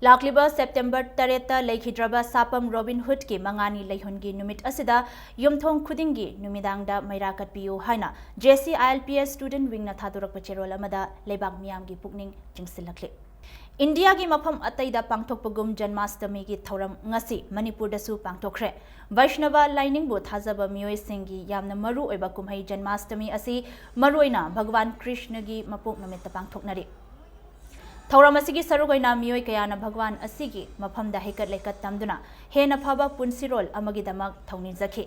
ꯂꯥꯛꯂꯤꯕ ꯁꯦꯞꯇꯦꯝꯕꯔ ꯇꯔꯦꯠꯇ ꯂꯩꯈꯤꯗ꯭ꯔꯕ ꯁꯥꯄꯝ ꯔꯣꯕꯤꯟ ꯍꯨꯗꯀꯤ ꯃꯉꯥꯅꯤ ꯂꯩꯍꯨꯟꯒꯤ ꯅꯨꯃꯤꯠ ꯑꯁꯤꯗ ꯌꯨꯝꯊꯣꯡ ꯈꯨꯗꯤꯡꯒꯤ ꯅꯨꯃꯤꯗꯥꯡꯗ ꯃꯩꯔꯥ ꯀꯠꯄꯤꯌꯨ ꯍꯥꯏꯅ J C I L P S student ꯋꯤꯡꯅ ꯊꯥꯗꯣꯔꯛꯄ ꯆꯦꯔꯣꯜ ꯑꯃꯗ ꯂꯩꯕꯥꯛ ꯃꯤꯌꯥꯝꯒꯤ ꯄꯨꯛꯅꯤꯡ ꯆꯤꯡꯁꯤꯜꯂꯛꯂꯤ꯫ ꯏꯟꯗꯤꯌꯥꯒꯤ ꯃꯐꯝ ꯑꯇꯩꯗ ꯄꯥꯡꯊꯣꯛꯄꯒꯨꯝ ꯖꯟꯃꯥꯁꯇꯃꯤꯒꯤ ꯊꯧꯔꯝ ꯉꯁꯤ ꯃꯅꯤꯄꯨꯔꯗꯁꯨ ꯄꯥꯡꯊꯣꯛꯈ꯭ꯔꯦ꯫ ꯚꯩꯁꯅꯕ ꯂꯥꯏꯅꯤꯡꯕꯨ ꯊꯥꯖꯕ ꯃꯤꯑꯣꯏꯁꯤꯡꯒꯤ ꯌꯥꯝꯅ ꯃꯔꯨ ꯑꯣꯏꯕ ꯀꯨꯝꯍꯩ ꯖꯟꯃꯥꯁꯇꯃꯤ ꯑꯁꯤ ꯃꯔꯨꯑꯣꯏꯅ ꯚꯒꯋꯥꯟ ꯀ꯭ꯔꯤꯁꯅꯒꯤ ꯃꯄꯣꯛ ꯅꯨꯃꯤꯠꯇ ꯄꯥꯡꯊꯣꯛꯅꯔꯤ꯫ ꯊꯧꯔꯝ ꯑꯁꯤꯒꯤ ꯁꯔꯨꯛ ꯑꯣꯏꯅ ꯃꯤꯑꯣꯏ ꯀꯌꯥꯅ ꯚꯒꯋꯥꯟ ꯑꯁꯤꯒꯤ ꯃꯐꯝꯗ ꯍꯩꯀꯠ ꯂꯩꯀꯠ ꯇꯝꯗꯨꯅ ꯍꯦꯟꯅ ꯐꯕ ꯄꯨꯟꯁꯤꯔꯣꯜ ꯑꯃꯒꯤꯗꯃꯛ ꯊꯧꯅꯤꯖꯈꯤ꯫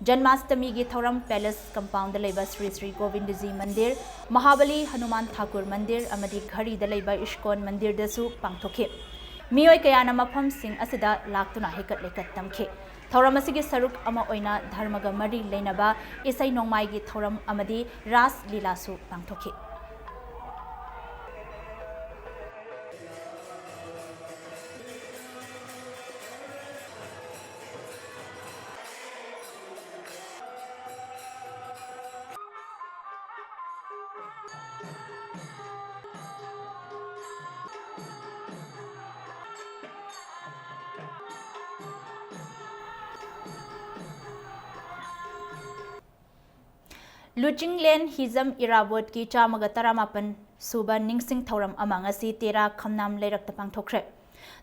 ꯖꯟꯃꯥꯁꯇꯃꯤꯒꯤ ꯊꯧꯔꯝ ꯄꯦꯂꯦꯁ ꯀꯝꯄꯥꯎꯟꯗ ꯂꯩꯕ ꯁ꯭ꯔꯤ ꯁ꯭ꯔꯤ ꯒꯣꯕꯤꯟꯗꯖꯤ ꯃꯟꯗꯤꯔ, ꯃꯍꯥꯕꯂꯤ ꯍꯅꯨꯃꯥꯟ ꯊꯥꯀꯨꯔ ꯃꯟꯗꯤꯔ ꯑꯃꯗꯤ ꯘꯔꯤꯗ ꯂꯩꯕ ꯏꯁꯀꯣꯟ ꯃꯟꯗꯤꯔꯗꯁꯨ ꯄꯥꯡꯊꯣꯛꯈꯤ꯫ ꯃꯤꯑꯣꯏ ꯀꯌꯥꯅ ꯃꯐꯝꯁꯤꯡ ꯑꯁꯤꯗ ꯂꯥꯛꯇꯨꯅ ꯍꯩꯀꯠ ꯂꯩꯀꯠ ꯇꯝꯈꯤ꯫ ꯊꯧꯔꯝ ꯑꯁꯤꯒꯤ ꯁꯔꯨꯛ ꯑꯃ ꯑꯣꯏꯅ ꯙꯔꯃꯒ ꯃꯔꯤ ꯂꯩꯅꯕ ꯏꯁꯩ ꯅꯣꯡꯃꯥꯏꯒꯤ ꯊꯧꯔꯝ ꯑꯃꯗꯤ ꯔꯥꯁ ꯂꯤꯂꯥꯁꯨ ꯄꯥꯡꯊꯣꯛꯈꯤ꯫ ꯂꯨꯆꯤꯡꯂꯦꯟ ꯍꯤꯖꯝ ꯏꯔꯥꯕꯣꯠꯀꯤ ꯆꯥꯝꯃꯒ ꯇꯔꯥꯃꯥꯄꯟ ꯁꯨꯕ ꯅꯤꯡꯁꯤꯡ ꯊꯧꯔꯝ ꯑꯃ ꯉꯁꯤ ꯇꯦꯔꯥ ꯈꯝꯅꯥꯝ ꯂꯩꯔꯛꯇ ꯄꯥꯡꯊꯣꯛꯈ꯭ꯔꯦ꯫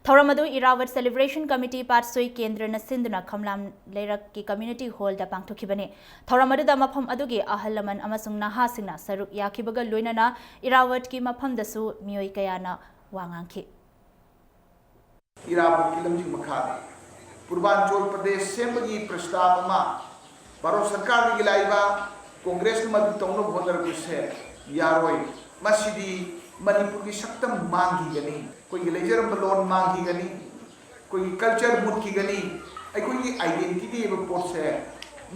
ꯊꯧꯔꯝ ꯑꯗꯨ ꯏꯔꯥꯕꯠ ꯁꯦꯂꯦꯕ꯭ꯔꯦꯁꯟ ꯀꯃꯤꯇꯤ ꯄꯥꯠꯁꯣꯏ ꯀꯦꯟꯗ꯭ꯔꯅ ꯁꯤꯟꯗꯨꯅ ꯈꯝꯂꯥꯝ ꯂꯩꯔꯛꯀꯤ ꯀꯝꯌꯨꯅꯤꯇꯤ ꯍꯣꯜꯗ ꯄꯥꯡꯊꯣꯛꯈꯤꯕꯅꯤ꯫ ꯊꯧꯔꯝ ꯑꯗꯨꯗ ꯃꯐꯝ ꯑꯗꯨꯒꯤ ꯑꯍꯜ ꯂꯃꯟ ꯑꯃꯁꯨꯡ ꯅꯍꯥꯁꯤꯡꯅ ꯁꯔꯨꯛ ꯌꯥꯈꯤꯕꯒ ꯂꯣꯏꯅꯅ ꯏꯔꯥꯕꯠꯀꯤ ꯃꯐꯝꯗꯁꯨ ꯃꯤꯑꯣꯏ ꯀꯌꯥꯅ ꯋꯥ ꯉꯥꯡꯈꯤ꯫ ꯏꯔꯥꯕꯣꯠꯀꯤ ꯂꯝꯖꯤꯡ ꯃꯈꯥꯗ ꯄꯨꯔꯕꯥꯟꯆꯣꯜ ꯄ꯭ꯔꯗꯦꯁ ꯁꯦꯝꯕꯒꯤ ꯄ꯭ꯔꯁꯇꯥꯕ ꯑꯃ ꯚꯥꯔꯠ ꯁꯔꯀꯥꯔꯗꯒꯤ ꯂꯥꯛꯏꯕ ꯀꯣꯡꯒ꯭ꯔꯦꯁꯅ ꯃꯗꯨ ꯇꯧꯅꯕ ꯍꯣꯠꯅꯔꯛꯄꯁꯦ ꯌꯥꯔꯣꯏ꯫ ꯃꯁꯤꯗꯤ ꯃꯅꯤꯄꯨꯔꯒꯤ ꯁꯛꯇꯝ ꯃꯥꯡꯈꯤꯒꯅꯤ, ꯑꯩꯈꯣꯏꯒꯤ ꯂꯩꯖꯔꯝꯕ ꯂꯣꯟ ꯃꯥꯡꯈꯤꯒꯅꯤ, ꯑꯩꯈꯣꯏꯒꯤ ꯀꯜꯆꯔ ꯃꯨꯠꯈꯤꯒꯅꯤ, ꯑꯩꯈꯣꯏꯒꯤ ꯑꯥꯏꯗꯦꯟꯇꯤꯇꯤ ꯍꯥꯏꯕ ꯄꯣꯠꯁꯦ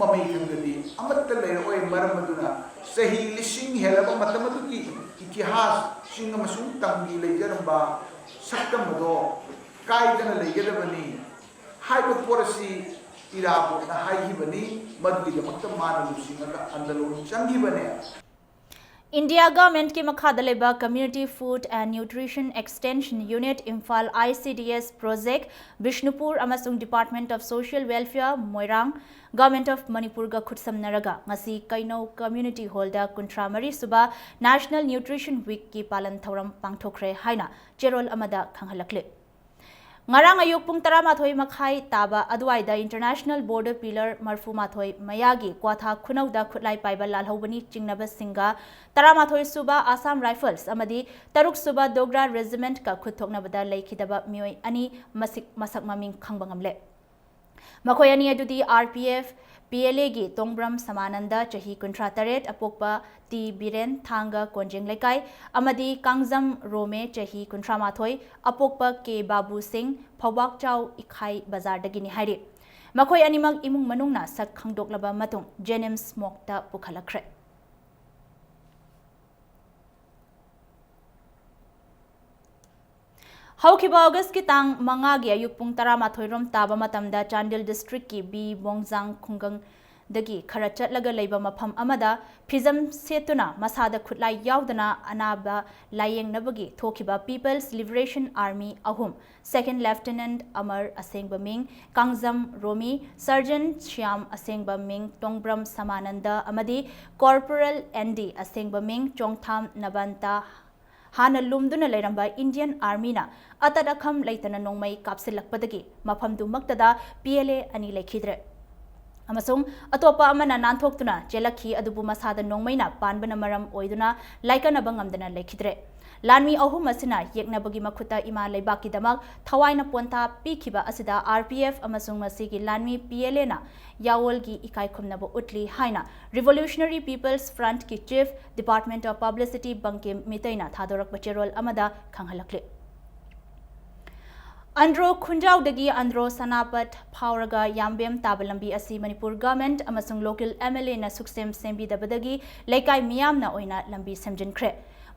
ꯃꯃꯩ ꯊꯪꯗꯗꯤ ꯑꯃꯠꯇ ꯂꯩꯔꯛꯑꯣꯏ꯫ ꯃꯔꯝ ꯑꯗꯨꯅ ꯆꯍꯤ ꯂꯤꯁꯤꯡ ꯍꯦꯜꯂꯕ ꯃꯇꯝ ꯑꯗꯨꯒꯤ ꯏꯇꯤꯍꯥꯁꯁꯤꯡ ꯑꯃꯁꯨꯡ ꯇꯝꯒꯤ ꯂꯩꯖꯔꯝꯕ ꯁꯛꯇꯝ ꯑꯗꯣ ꯀꯥꯏꯗꯅ ꯂꯩꯒꯗꯕꯅꯤ ꯍꯥꯏꯕ ꯄꯣꯠ ꯑꯁꯤ ꯏꯔꯥꯕꯣꯠꯅ ꯍꯥꯏꯈꯤꯕꯅꯤ꯫ ꯃꯗꯨꯒꯤꯗꯃꯛꯇ ꯃꯥꯅ ꯂꯨꯆꯤꯡꯉꯒ ꯑꯟꯗꯂꯣꯟ ꯆꯪꯈꯤꯕꯅꯦ꯫ ꯏꯟꯗꯤꯌꯥ ꯒꯚꯔꯟꯃꯦꯟꯠꯀꯤ ꯃꯈꯥꯗ ꯂꯩꯕ Community Food and Nutrition Extension Unit, Imphal I C D S Project, Bishnupur ꯑꯃꯁꯨꯡ Department of Social Welfare, Moirang, Government of ꯃꯅꯤꯄꯨꯔꯒ ꯈꯨꯠꯁꯝꯅꯔꯒ ꯉꯁꯤ ꯀꯩꯅꯧ ꯀꯝꯌꯨꯅꯤꯇꯤ ꯍꯣꯜꯗ ꯀꯨꯟꯊ꯭ꯔꯥ ꯃꯔꯤ ꯁꯨꯕ National Nutrition Weekꯀꯤ ꯄꯥꯂꯟ ꯊꯧꯔꯝ ꯄꯥꯡꯊꯣꯛꯈ꯭ꯔꯦ ꯍꯥꯏꯅ ꯆꯦꯔꯣꯜ ꯑꯃꯗ ꯈꯪꯍꯜꯂꯛꯂꯤ꯫ ꯉꯔꯥꯡ ꯑꯌꯨꯛ ꯄꯨꯡ ꯇꯔꯥꯃꯥꯊꯣꯏ ꯃꯈꯥꯏ ꯇꯥꯕ ꯑꯗꯨꯋꯥꯏꯗ International Border Pillar ꯃꯔꯐꯨ ꯃꯥꯊꯣꯏ ꯃꯌꯥꯒꯤ ꯀ꯭ꯋꯥꯊꯥ ꯈꯨꯅꯧꯗ ꯈꯨꯠꯂꯥꯏ ꯄꯥꯏꯕ ꯂꯥꯜꯍꯧꯕꯅꯤ ꯆꯤꯡꯅꯕꯁꯤꯡꯒ ꯇꯔꯥꯃꯥꯊꯣꯏ ꯁꯨꯕ Assam Rifles ꯑꯃꯗꯤ ꯇꯔꯨꯛ ꯁꯨꯕ Dogra Regimentꯀ ꯈꯨꯠ ꯊꯣꯛꯅꯕꯗ ꯂꯩꯈꯤꯗꯕ ꯃꯤꯑꯣꯏ ꯑꯅꯤ ꯃꯁꯤꯛ, ꯃꯁꯛ ꯃꯃꯤꯡ ꯈꯪꯕ ꯉꯝꯂꯦ꯫ ꯃꯈꯣꯏ ꯑꯅꯤ ꯑꯗꯨꯗꯤ R P F P L ꯑꯦꯒꯤ ꯇꯣꯡꯕ꯭ꯔꯝ ꯁꯃꯥꯅꯟꯗ, ꯆꯍꯤ ꯀꯨꯟꯊ꯭ꯔꯥ ꯇꯔꯦꯠ, ꯑꯄꯣꯛꯄ ꯇꯤ ꯕꯤꯔꯦꯟ, ꯊꯥꯡꯒ ꯀꯣꯟꯖꯦꯡ ꯂꯩꯀꯥꯏ, ꯑꯃꯗꯤ ꯀꯥꯡꯖꯝ ꯔꯣꯃꯦ, ꯆꯍꯤ ꯀꯨꯟꯊ꯭ꯔꯥ ꯃꯥꯊꯣꯏ, ꯑꯄꯣꯛꯄ ꯀꯦ ꯕꯥꯕꯨ ꯁꯤꯡ, ꯐꯧꯕꯥꯛꯆꯥꯎ ꯏꯈꯥꯏ ꯕꯖꯥꯔꯗꯒꯤꯅꯤ ꯍꯥꯏꯔꯤ꯫ ꯃꯈꯣꯏ ꯑꯅꯤꯃꯛ ꯏꯃꯨꯡ ꯃꯅꯨꯡꯅ ꯁꯛ ꯈꯪꯗꯣꯛꯂꯕ ꯃꯇꯨꯡ ꯖꯦꯅꯤꯝꯁ ꯃꯣꯔꯒꯇ ꯄꯨꯈꯠꯂꯛꯈ꯭ꯔꯦ꯫ ꯍꯧꯈꯤꯕ ꯑꯣꯒꯁꯀꯤ ꯇꯥꯡ ꯃꯉꯥꯒꯤ ꯑꯌꯨꯛ ꯄꯨꯡ ꯇꯔꯥꯃꯥꯊꯣꯏ ꯔꯣꯝ ꯇꯥꯕ ꯃꯇꯝꯗ ꯆꯥꯟꯗꯦꯜ ꯗꯤꯁꯇ꯭ꯔꯤꯛꯀꯤ ꯕꯤ ꯕꯣꯡꯖꯥꯡ ꯈꯨꯡꯒꯪꯗꯒꯤ ꯈꯔ ꯆꯠꯂꯒ ꯂꯩꯕ ꯃꯐꯝ ꯑꯃꯗ ꯐꯤꯖꯝ ꯁꯦꯠꯇꯨꯅ ꯃꯁꯥꯗ ꯈꯨꯠꯂꯥꯏ ꯌꯥꯎꯗꯅ ꯑꯅꯥꯕ ꯂꯥꯌꯦꯡꯅꯕꯒꯤ ꯊꯣꯛꯈꯤꯕ People's Liberation Army ꯑꯍꯨꯝ, Second Lieutenant ꯑꯃꯔ, ꯑꯁꯦꯡꯕ ꯃꯤꯡ ꯀꯥꯡꯖꯝ ꯔꯣꯃꯤ, Sergeant ꯁ꯭ꯌꯥꯝ, ꯑꯁꯦꯡꯕ ꯃꯤꯡ ꯇꯣꯡꯕ꯭ꯔꯝ ꯁꯃꯥꯅꯟꯗ ꯑꯃꯗꯤ Corporal ꯑꯦꯟ ꯗꯤ, ꯑꯁꯦꯡꯕ ꯃꯤꯡ ꯆꯣꯡꯊꯥꯝ ꯅꯕꯟꯇ, ꯍꯥꯟꯅ ꯂꯨꯝꯗꯨꯅ ꯂꯩꯔꯝꯕ Indian Armyꯅ ꯑꯇꯠ ꯑꯈꯝ ꯂꯩꯇꯅ ꯅꯣꯡꯃꯩ ꯀꯥꯞꯁꯤꯜꯂꯛꯄꯗꯒꯤ ꯃꯐꯝꯗꯨꯃꯛꯇꯗ P L A ꯑꯅꯤ ꯂꯩꯈꯤꯗ꯭ꯔꯦ ꯑꯃꯁꯨꯡ ꯑꯇꯣꯞꯄ ꯑꯃꯅ ꯅꯥꯟꯊꯣꯛꯇꯨꯅ ꯆꯦꯜꯂꯛꯈꯤ, ꯑꯗꯨꯕꯨ ꯃꯁꯥꯗ ꯅꯣꯡꯃꯩꯅ ꯄꯥꯟꯕꯅ ꯃꯔꯝ ꯑꯣꯏꯗꯨꯅ ꯂꯥꯏꯀꯠꯅꯕ ꯉꯝꯗꯅ ꯂꯩꯈꯤꯗ꯭ꯔꯦ꯫ ꯂꯥꯟꯃꯤ ꯑꯍꯨꯝ ꯑꯁꯤꯅ ꯌꯦꯛꯅꯕꯒꯤ ꯃꯈꯨꯠꯇ ꯏꯃꯥ ꯂꯩꯕꯥꯛꯀꯤꯗꯃꯛ ꯊꯋꯥꯏꯅ ꯄꯣꯟꯊꯥ ꯄꯤꯈꯤꯕ ꯑꯁꯤꯗ R P F ꯑꯃꯁꯨꯡ ꯃꯁꯤꯒꯤ ꯂꯥꯟꯃꯤ P L Aꯅ ꯌꯥꯑꯣꯜꯒꯤ ꯏꯀꯥꯏ ꯈꯨꯝꯅꯕ ꯎꯠꯂꯤ ꯍꯥꯏꯅ Revolutionary People's Frontꯀꯤ Chief, Department of Publicity Bangkim ꯃꯤꯇꯩꯅ ꯊꯥꯗꯣꯔꯛꯄ ꯆꯦꯔꯣꯜ ꯑꯃꯗ ꯈꯪꯍꯜꯂꯛꯂꯤ꯫ ꯑꯟꯗ꯭ꯔꯣ ꯈꯨꯟꯖꯥꯎꯗꯒꯤ ꯑꯟꯗ꯭ꯔꯣ ꯁꯅꯥꯄꯠ ꯐꯥꯎꯔꯒ ꯌꯥꯝꯕꯦꯝ ꯇꯥꯕ ꯂꯝꯕꯤ ꯑꯁꯤ ꯃꯅꯤꯄꯨꯔ government ꯑꯃꯁꯨꯡ local M L Aꯅ ꯁꯨꯛꯁꯦꯝ ꯁꯦꯝꯕꯤꯗꯕꯗꯒꯤ ꯂꯩꯀꯥꯏ ꯃꯤꯌꯥꯝꯅ ꯑꯣꯏꯅ ꯂꯝꯕꯤ ꯁꯦꯝꯖꯤꯟꯈ꯭ꯔꯦ꯫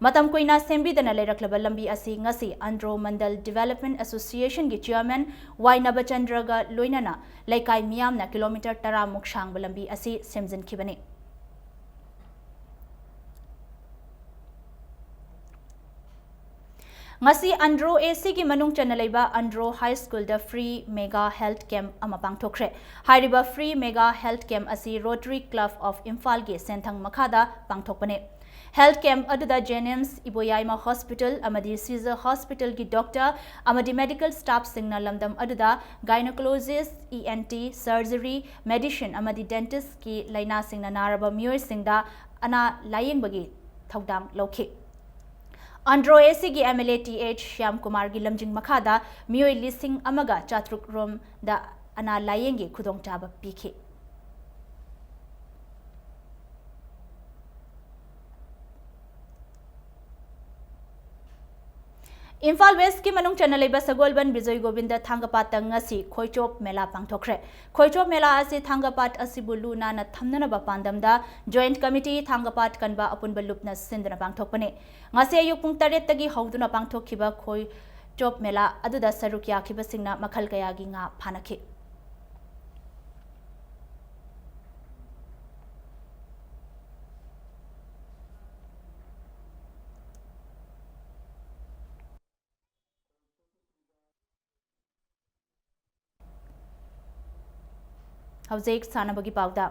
ꯃꯇꯝ ꯀꯨꯏꯅ ꯁꯦꯝꯕꯤꯗꯅ ꯂꯩꯔꯛꯂꯕ ꯂꯝꯕꯤ ꯑꯁꯤ ꯉꯁꯤ ꯑꯟꯗ꯭ꯔꯣ ꯃꯟꯗꯜ Development Associationꯒꯤ Chairman ꯋꯥꯏ ꯅꯕꯆꯟꯗ꯭ꯔꯒ ꯂꯣꯏꯅꯅ ꯂꯩꯀꯥꯏ ꯃꯤꯌꯥꯝꯅ kilometre ꯇꯔꯥꯃꯨꯛ ꯁꯥꯡꯕ ꯂꯝꯕꯤ ꯑꯁꯤ ꯁꯦꯝꯖꯤꯟꯈꯤꯕꯅꯤ꯫ ꯉꯁꯤ ꯑꯟꯗ꯭ꯔꯣ A Cꯒꯤ ꯃꯅꯨꯡ ꯆꯟꯅ ꯂꯩꯕ Andro High Schoolꯗ free mega health camp ꯑꯃ ꯄꯥꯡꯊꯣꯛꯈ꯭ꯔꯦ꯫ ꯍꯥꯏꯔꯤꯕ free mega health camp ꯑꯁꯤ Rotary Club of ꯏꯝꯐꯥꯜꯒꯤ ꯁꯦꯟꯊꯪ ꯃꯈꯥꯗ ꯄꯥꯡꯊꯣꯛꯄꯅꯤ꯫ Health camp ꯑꯗꯨꯗ JNIMS, ꯏꯕꯣꯌꯥꯏꯃ Hospital ꯑꯃꯗꯤ Caesar Hospitalꯒꯤ doctor ꯑꯃꯗꯤ medical staffꯁꯤꯡꯅ ꯂꯝꯗꯝ ꯑꯗꯨꯗ gynecologist, E N T, surgery, medicine ꯑꯃꯗꯤ dentistꯀꯤ ꯂꯥꯏꯅꯥꯁꯤꯡꯅ ꯅꯥꯔꯕ ꯃꯤꯑꯣꯏꯁꯤꯡꯗ ꯑꯅꯥ ꯂꯥꯌꯦꯡꯕꯒꯤ ꯊꯧꯗꯥꯡ ꯂꯧꯈꯤ꯫ Andro A Cꯒꯤ M L A T H Shyam ꯀꯨꯃꯥꯔꯒꯤ ꯂꯝꯖꯤꯡ ꯃꯈꯥꯗ ꯃꯤꯑꯣꯏ ꯂꯤꯁꯤꯡ ꯑꯃꯒ ꯆꯥꯇ꯭ꯔꯨꯛ ꯔꯣꯝꯗ ꯑꯅꯥ ꯂꯥꯌꯦꯡꯒꯤ ꯈꯨꯗꯣꯡꯆꯥꯕ ꯄꯤꯈꯤ꯫ ꯏꯝꯐꯥꯜ ꯋꯦꯁꯀꯤ ꯃꯅꯨꯡ ꯆꯟꯅ ꯂꯩꯕ ꯁꯒꯣꯜꯕꯟ ꯕꯤꯖꯣꯏ ꯒꯣꯕꯤꯟꯗ ꯊꯥꯡꯒꯄꯥꯠꯇ ꯉꯁꯤ ꯈꯣꯏꯆꯣꯞ ꯃꯦꯂꯥ ꯄꯥꯡꯊꯣꯛꯈ꯭ꯔꯦ꯫ ꯈꯣꯏꯆꯣꯞ ꯃꯦꯂꯥ ꯑꯁꯤ ꯊꯥꯡꯒꯄꯥꯠ ꯑꯁꯤꯕꯨ ꯂꯨ ꯅꯥꯟꯅ ꯊꯝꯅꯅꯕ ꯄꯥꯟꯗꯝꯗ Joint Committee ꯊꯥꯡꯒꯄꯥꯠ ꯀꯟꯕ ꯑꯄꯨꯟꯕ ꯂꯨꯞꯅ ꯁꯤꯟꯗꯨꯅ ꯄꯥꯡꯊꯣꯛꯄꯅꯤ꯫ ꯉꯁꯤ ꯑꯌꯨꯛ ꯄꯨꯡ ꯇꯔꯦꯠꯇꯒꯤ ꯍꯧꯗꯨꯅ ꯄꯥꯡꯊꯣꯛꯈꯤꯕ ꯈꯣꯏꯆꯣꯞ ꯃꯦꯂꯥ ꯑꯗꯨꯗ ꯁꯔꯨꯛ ꯌꯥꯈꯤꯕꯁꯤꯡꯅ ꯃꯈꯜ ꯀꯌꯥꯒꯤ ꯉꯥ ꯐꯥꯅꯈꯤ꯫ ꯍꯧꯖꯤꯛ ꯁꯥꯟꯅꯕꯒꯤ ꯄꯥꯎꯗ꯫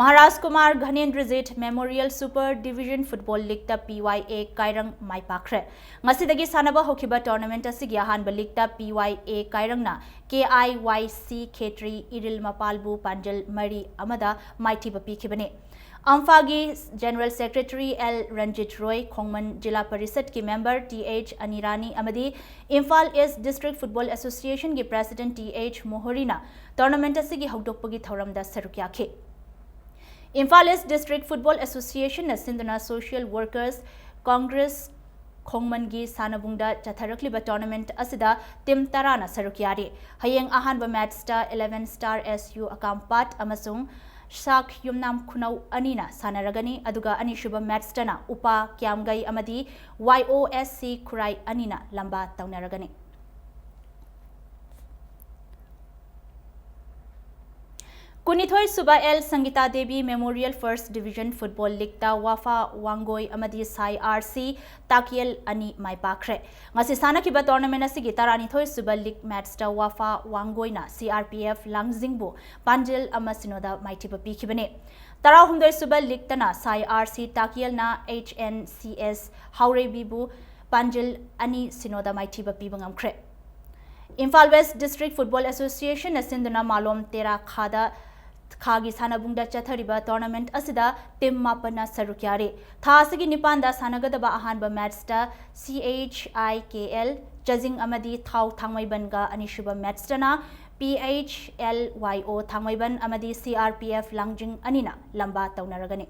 Maharaj Kumar Ghanendrajit memorial super division football ꯂꯤꯒꯇ P Y A ꯀꯥꯏꯔꯪ ꯃꯥꯏ ꯄꯥꯛꯈ꯭ꯔꯦ꯫ ꯉꯁꯤꯗꯒꯤ ꯁꯥꯟꯅꯕ ꯍꯧꯈꯤꯕ ꯇꯣꯔꯅꯥꯃꯦꯟꯠ ꯑꯁꯤꯒꯤ ꯑꯍꯥꯟꯕ ꯂꯤꯒꯇ P Y A ꯀꯥꯏꯔꯪꯅ K I Y C ꯈꯦꯇ꯭ꯔꯤ ꯏꯔꯤꯜ ꯃꯄꯥꯜꯕꯨ ꯄꯥꯟꯖꯜ ꯃꯔꯤ ꯑꯃꯗ ꯃꯥꯏꯊꯤꯕ ꯄꯤꯈꯤꯕꯅꯤ꯫ ꯑꯝꯐꯥꯒꯤ general secretary L Ranjit Roy, Khongman Zila ꯄꯔꯤꯁꯠꯀꯤ ꯃꯦꯝꯕꯔ ꯇꯤ ꯑꯩꯆ ꯑꯅꯤꯔꯥꯅꯤ ꯑꯃꯗꯤ ꯏꯝꯐꯥꯜ ꯏꯁ ꯗꯤꯁꯇ꯭ꯔꯤꯛ ꯐꯨꯠꯕꯣꯜ ꯑꯦꯁꯣꯁꯤꯌꯦꯁꯟꯒꯤ ꯄ꯭ꯔꯦꯁꯤꯗꯦꯟꯠ ꯇꯤ ꯑꯩꯆ ꯃꯣꯍꯣꯔꯤꯅ ꯇꯣꯔꯅꯥꯃꯦꯟꯠ ꯑꯁꯤꯒꯤ ꯍꯧꯗꯣꯛꯄꯒꯤ ꯊꯧꯔꯝꯗ ꯁꯔꯨꯛ ꯌꯥꯈꯤ꯫ ꯏꯝꯐꯥꯜ ꯏꯁ ꯗꯤꯁꯇ꯭ꯔꯤꯛ ꯐꯨꯠꯕꯣꯜ ꯑꯦꯁꯣꯁꯤꯌꯦꯁꯟꯅ ꯁꯤꯟꯗꯨꯅ ꯁꯣꯁꯤꯌꯦꯜ ꯋꯥꯔꯀꯔꯁ ꯀꯣꯡꯒ꯭ꯔꯦꯁ ꯈꯣꯡꯃꯟꯒꯤ ꯁꯥꯟꯅꯕꯨꯡꯗ ꯆꯠꯊꯔꯛꯂꯤꯕ ꯇꯣꯔꯅꯥꯃꯦꯟꯠ ꯑꯁꯤꯗ ꯇꯤꯝ ꯇꯔꯥꯅ ꯁꯔꯨꯛ ꯌꯥꯔꯤ꯫ ꯍꯌꯦꯡ ꯑꯍꯥꯟꯕ ꯃꯦꯠꯆꯇ eleven star S U Akampat ꯑꯃꯁꯨꯡ ꯁꯥꯛ ꯌꯨꯝꯅꯥꯝ ꯈꯨꯅꯧ ꯑꯅꯤꯅ ꯁꯥꯟꯅꯔꯒꯅꯤ, ꯑꯗꯨꯒ ꯑꯅꯤꯁꯨꯕ ꯃꯦꯠꯆꯇꯅ ꯎꯄꯥ ꯀ꯭ꯌꯥꯝꯒꯩ ꯑꯃꯗꯤ ꯋꯥꯏ ꯑꯣ ꯑꯦꯁ ꯁꯤ ꯈꯨꯔꯥꯏ ꯑꯅꯤꯅ ꯂꯝꯕꯥ ꯇꯧꯅꯔꯒꯅꯤ꯫ ꯀꯨꯟꯅꯤꯊꯣꯏ ꯁꯨꯕ L Sangita Devi memorial first division football ꯂꯤꯒꯇ ꯋꯥꯐꯥ ꯋꯥꯡꯒꯣꯏ ꯑꯃꯗꯤ ꯁꯥꯏ ꯑꯥꯔ ꯁꯤ ꯇꯥꯀꯤꯌꯦꯜ ꯑꯅꯤ ꯃꯥꯏ ꯄꯥꯛꯈ꯭ꯔꯦ꯫ ꯉꯁꯤ ꯁꯥꯟꯅꯈꯤꯕ ꯇꯣꯔꯅꯥꯃꯦꯟꯠ ꯑꯁꯤꯒꯤ ꯇꯔꯥꯅꯤꯊꯣꯏ ꯁꯨꯕ ꯂꯤꯒ ꯃꯦꯠꯆꯇ ꯋꯥꯐꯥ ꯋꯥꯡꯒꯣꯏꯅ C R P F ꯂꯥꯡꯖꯤꯡꯕꯨ ꯄꯥꯟꯖꯤꯜ ꯑꯃ ꯁꯤꯅꯣꯗ ꯃꯥꯏꯊꯤꯕ ꯄꯤꯈꯤꯕꯅꯤ꯫ ꯇꯔꯥꯍꯨꯝꯗꯣꯏ ꯁꯨꯕ ꯂꯤꯒꯇꯅ ꯁꯥꯏ R C ꯇꯥꯀꯤꯌꯦꯜꯅ H N C S ꯍꯥꯎꯔꯩꯕꯤꯕꯨ ꯄꯥꯟꯖꯤꯜ ꯑꯅꯤ ꯁꯤꯅꯣꯗ ꯃꯥꯏꯊꯤꯕ ꯄꯤꯕ ꯉꯝꯈ꯭ꯔꯦ꯫ ꯏꯝꯐꯥꯜ ꯋꯦꯁ ꯗꯤꯁꯇ꯭ꯔꯤꯛ ꯐꯨꯠꯕꯣꯜ ꯑꯦꯁꯣꯁꯤꯌꯦꯁꯟꯅ ꯁꯤꯟꯗꯨꯅ ꯃꯥꯂꯣꯝ ꯇꯦꯔꯥ ꯈꯥꯗ ꯈꯥꯒꯤ ꯁꯥꯟꯅꯕꯨꯡꯗ ꯆꯠꯊꯔꯤꯕ ꯇꯣꯔꯅꯥꯃꯦꯟꯠ ꯑꯁꯤꯗ ꯇꯤꯝ ꯃꯥꯄꯟꯅ ꯁꯔꯨꯛ ꯌꯥꯔꯤ꯫ ꯊꯥ ꯑꯁꯤꯒꯤ ꯅꯤꯄꯥꯟꯗ ꯁꯥꯟꯅꯒꯗꯕ ꯑꯍꯥꯟꯕ ꯃꯦꯠꯆꯇ C H I K L ꯆꯖꯤꯡ ꯑꯃꯗꯤ ꯊꯥꯎ ꯊꯥꯡꯃꯩꯕꯟꯒ, ꯑꯅꯤꯁꯨꯕ ꯃꯦꯠꯆꯇꯅ P H L Y O ꯊꯥꯡꯃꯩꯕꯟ ꯑꯃꯗꯤ C R P F ꯂꯥꯡꯖꯤꯡ ꯑꯅꯤꯅ ꯂꯝꯕꯥ ꯇꯧꯅꯔꯒꯅꯤ꯫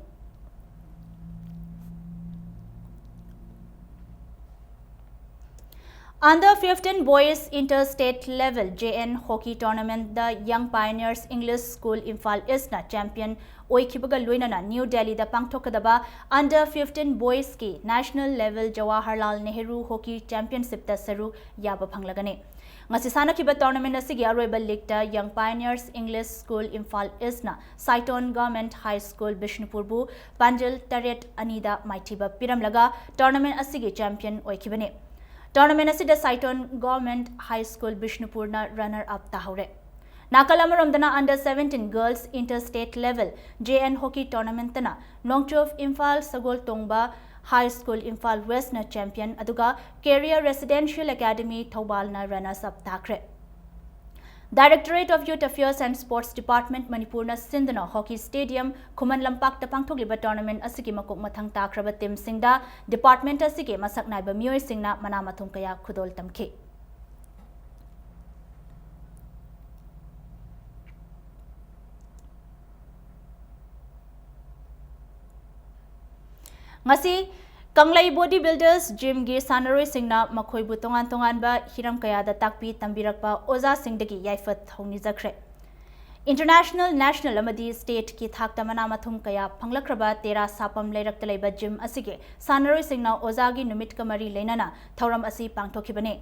Under fifteen Boys Interstate Level J N Hockey Tournamentꯗ Young Pioneers English School Imphal Eastꯅ champion ꯑꯣꯏꯈꯤꯕꯒ ꯂꯣꯏꯅꯅ ꯅ꯭ꯌꯨ ꯗꯦꯜꯂꯤꯗ ꯄꯥꯡꯊꯣꯛꯀꯗꯕ Under fifteen Boysꯀꯤ National Level Jawaharlal Nehru Hockey Championshipꯇ ꯁꯔꯨꯛ ꯌꯥꯕ ꯐꯪꯂꯒꯅꯤ꯫ ꯉꯁꯤ ꯁꯥꯟꯅꯈꯤꯕ tournament ꯑꯁꯤꯒꯤ ꯑꯔꯣꯏꯕ leagueꯇ Young Pioneers English School Imphal Eastꯅ Saiton Government High School ꯕꯤꯁꯅꯨꯄꯨꯔꯕꯨ ꯄꯥꯟꯖꯜ ꯇꯔꯦꯠ ꯑꯅꯤꯗ ꯃꯥꯏꯊꯤꯕ ꯄꯤꯔꯝꯂꯒ tournament ꯑꯁꯤꯒꯤ champion ꯑꯣꯏꯈꯤꯕꯅꯤ꯫ Tournament ꯑꯁꯤꯗ Saiton Government High School ꯕꯤꯁꯅꯨꯄꯨꯔꯅ runner up ꯇꯥꯍꯧꯔꯦ꯫ ꯅꯥꯀꯜ ꯑꯃꯔꯣꯝꯗꯅ Under seventeen Girls Interstate Level J N Hockey Tournamentꯇꯅ ꯅꯣꯡꯆꯨꯞ ꯏꯝꯐꯥꯜ ꯁꯒꯣꯜ ꯇꯣꯡꯕ High School Imphal Westꯅ champion, ꯑꯗꯨꯒ Career Residential Academy ꯊꯧꯕꯥꯜꯅ runners up ꯇꯥꯈ꯭ꯔꯦ꯫ Directorate of Youth Affairs and Sports Department ꯃꯅꯤꯄꯨꯔꯅ ꯁꯤꯟꯗꯨꯅ hockey stadium ꯈꯨꯃꯟ ꯂꯝꯄꯥꯛꯇ ꯄꯥꯡꯊꯣꯛꯂꯤꯕ tournament ꯑꯁꯤꯒꯤ ꯃꯀꯣꯛ ꯃꯊꯪ ꯇꯥꯈ꯭ꯔꯕ teamꯁꯤꯡꯗ department ꯑꯁꯤꯒꯤ ꯃꯁꯛ ꯅꯥꯏꯕ ꯃꯤꯑꯣꯏꯁꯤꯡꯅ ꯃꯅꯥ ꯃꯊꯨꯝ ꯀꯌꯥ ꯈꯨꯗꯣꯜ ꯇꯝꯈꯤ꯫ ꯉꯁꯤ ꯀꯪꯂꯩ Body Builders Gymꯒꯤ ꯁꯥꯟꯅꯔꯣꯏꯁꯤꯡꯅ ꯃꯈꯣꯏꯕꯨ ꯇꯣꯉꯥꯟ ꯇꯣꯉꯥꯟꯕ ꯍꯤꯔꯝ ꯀꯌꯥꯗ ꯇꯥꯛꯄꯤ ꯇꯝꯕꯤꯔꯛꯄ ꯑꯣꯖꯥꯁꯤꯡꯗꯒꯤ ꯌꯥꯏꯐ ꯊꯧꯅꯤꯖꯈ꯭ꯔꯦ꯫ International, national ꯑꯃꯗꯤ stateꯀꯤ ꯊꯥꯛꯇ ꯃꯅꯥ ꯃꯊꯨꯝ ꯀꯌꯥ ꯐꯪꯂꯛꯈ꯭ꯔꯕ ꯇꯦꯔꯥ ꯁꯥꯐꯝ ꯂꯩꯔꯛꯇ ꯂꯩꯕ gym ꯑꯁꯤꯒꯤ ꯁꯥꯟꯅꯔꯣꯏꯁꯤꯡꯅ ꯑꯣꯖꯥꯒꯤ ꯅꯨꯃꯤꯠꯀ ꯃꯔꯤ ꯂꯩꯅꯅ ꯊꯧꯔꯝ ꯑꯁꯤ ꯄꯥꯡꯊꯣꯛꯈꯤꯕꯅꯤ꯫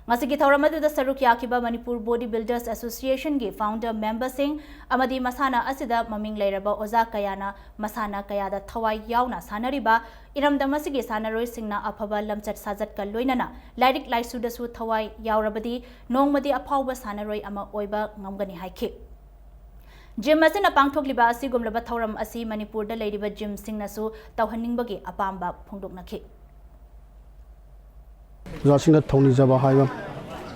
ꯉꯁꯤꯒꯤ ꯊꯧꯔꯝ ꯑꯗꯨꯗ ꯁꯔꯨꯛ ꯌꯥꯈꯤꯕ Manipur Body Builders Associationꯒꯤ founder memberꯁꯤꯡ ꯑꯃꯗꯤ ꯃꯁꯥꯟꯅ ꯑꯁꯤꯗ ꯃꯃꯤꯡ ꯂꯩꯔꯕ ꯑꯣꯖꯥ ꯀꯌꯥꯅ ꯃꯁꯥꯟꯅ ꯀꯌꯥꯗ ꯊꯋꯥꯏ ꯌꯥꯎꯅ ꯁꯥꯟꯅꯔꯤꯕ ꯏꯔꯝꯗꯝ ꯑꯁꯤꯒꯤ ꯁꯥꯟꯅꯔꯣꯏꯁꯤꯡꯅ ꯑꯐꯕ ꯂꯝꯆꯠ ꯁꯥꯖꯠꯀ ꯂꯣꯏꯅꯅ ꯂꯥꯏꯔꯤꯛ ꯂꯥꯏꯁꯨꯗꯁꯨ ꯊꯋꯥꯏ ꯌꯥꯎꯔꯕꯗꯤ ꯅꯣꯡꯃꯗꯤ ꯑꯐꯥꯎꯕ ꯁꯥꯟꯅꯔꯣꯏ ꯑꯃ ꯑꯣꯏꯕ ꯉꯝꯒꯅꯤ ꯍꯥꯏꯈꯤ꯫ Gym ꯑꯁꯤꯅ ꯄꯥꯡꯊꯣꯛꯂꯤꯕ ꯑꯁꯤꯒꯨꯝꯂꯕ ꯊꯧꯔꯝ ꯑꯁꯤ ꯃꯅꯤꯄꯨꯔꯗ ꯂꯩꯔꯤꯕ gymꯁꯤꯡꯅꯁꯨ ꯇꯧꯍꯟꯅꯤꯡꯕꯒꯤ ꯑꯄꯥꯝꯕ ꯐꯣꯡꯗꯣꯛꯅꯈꯤ꯫ ꯑꯣꯖꯥꯁꯤꯡꯅ ꯊꯧꯅꯤꯖꯕ ꯍꯥꯏꯕ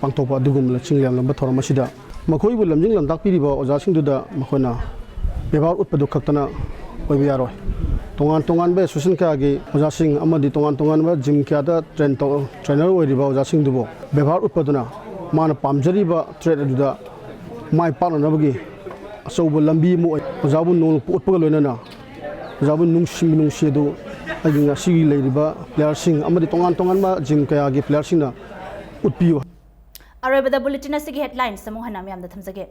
ꯄꯥꯡꯊꯣꯛꯄ ꯑꯗꯨꯒꯨꯝꯕ ꯆꯤꯡ ꯂꯦꯝꯂꯝꯕ ꯊꯧꯔꯝ ꯑꯁꯤꯗ ꯃꯈꯣꯏꯕꯨ ꯂꯝꯖꯤꯡ ꯂꯝꯇꯥꯛꯄꯤꯔꯤꯕ ꯑꯣꯖꯥꯁꯤꯡꯗꯨꯗ ꯃꯈꯣꯏꯅ ꯕꯦꯕꯥꯔ ꯎꯠꯄꯗꯨ ꯈꯛꯇꯅ ꯑꯣꯏꯕ ꯌꯥꯔꯣꯏ꯫ ꯇꯣꯉꯥꯟ ꯇꯣꯉꯥꯟꯕ association ꯀꯌꯥꯒꯤ ꯑꯣꯖꯥꯁꯤꯡ ꯑꯃꯗꯤ ꯇꯣꯉꯥꯟ ꯇꯣꯉꯥꯟꯕ gym ꯀꯌꯥꯗ train ꯇꯧ-, trainer ꯑꯣꯏꯔꯤꯕ ꯑꯣꯖꯥꯁꯤꯡꯗꯨꯕꯨ ꯕꯦꯕꯥꯔ ꯎꯠꯄꯗꯨꯅ ꯃꯥꯅ ꯄꯥꯝꯖꯔꯤꯕ trade ꯑꯗꯨꯗ ꯃꯥꯏ ꯄꯥꯛꯅꯅꯕꯒꯤ ꯑꯆꯧꯕ ꯂꯝꯕꯤ ꯑꯃ ꯑꯣꯏ꯫ ꯑꯣꯖꯥꯕꯨ ꯅꯣꯡꯂꯨꯛꯄ ꯎꯠꯄꯒ ꯂꯣꯏꯅꯅ ꯑꯣꯖꯥꯕꯨ ꯅꯨꯡꯁꯤ ꯅꯨꯡꯁꯤ ꯑꯗꯨ ꯑꯩꯒꯤ ꯉꯁꯤꯒꯤ ꯂꯩꯔꯤꯕ playerꯁꯤꯡ ꯑꯃꯗꯤ ꯇꯣꯉꯥꯟ ꯇꯣꯉꯥꯟꯕ gym ꯀꯌꯥꯒꯤ playerꯁꯤꯡꯅ ꯎꯠꯄꯤꯌꯨ꯫ ꯑꯔꯣꯏꯕꯗ ꯕꯨꯂꯦꯇꯤꯟ ꯑꯁꯤꯒꯤ ꯍꯦꯗꯂꯥꯏꯟꯁ ꯑꯃꯨꯛ ꯍꯟꯅ ꯃꯌꯥꯝꯗ ꯊꯝꯖꯒꯦ꯫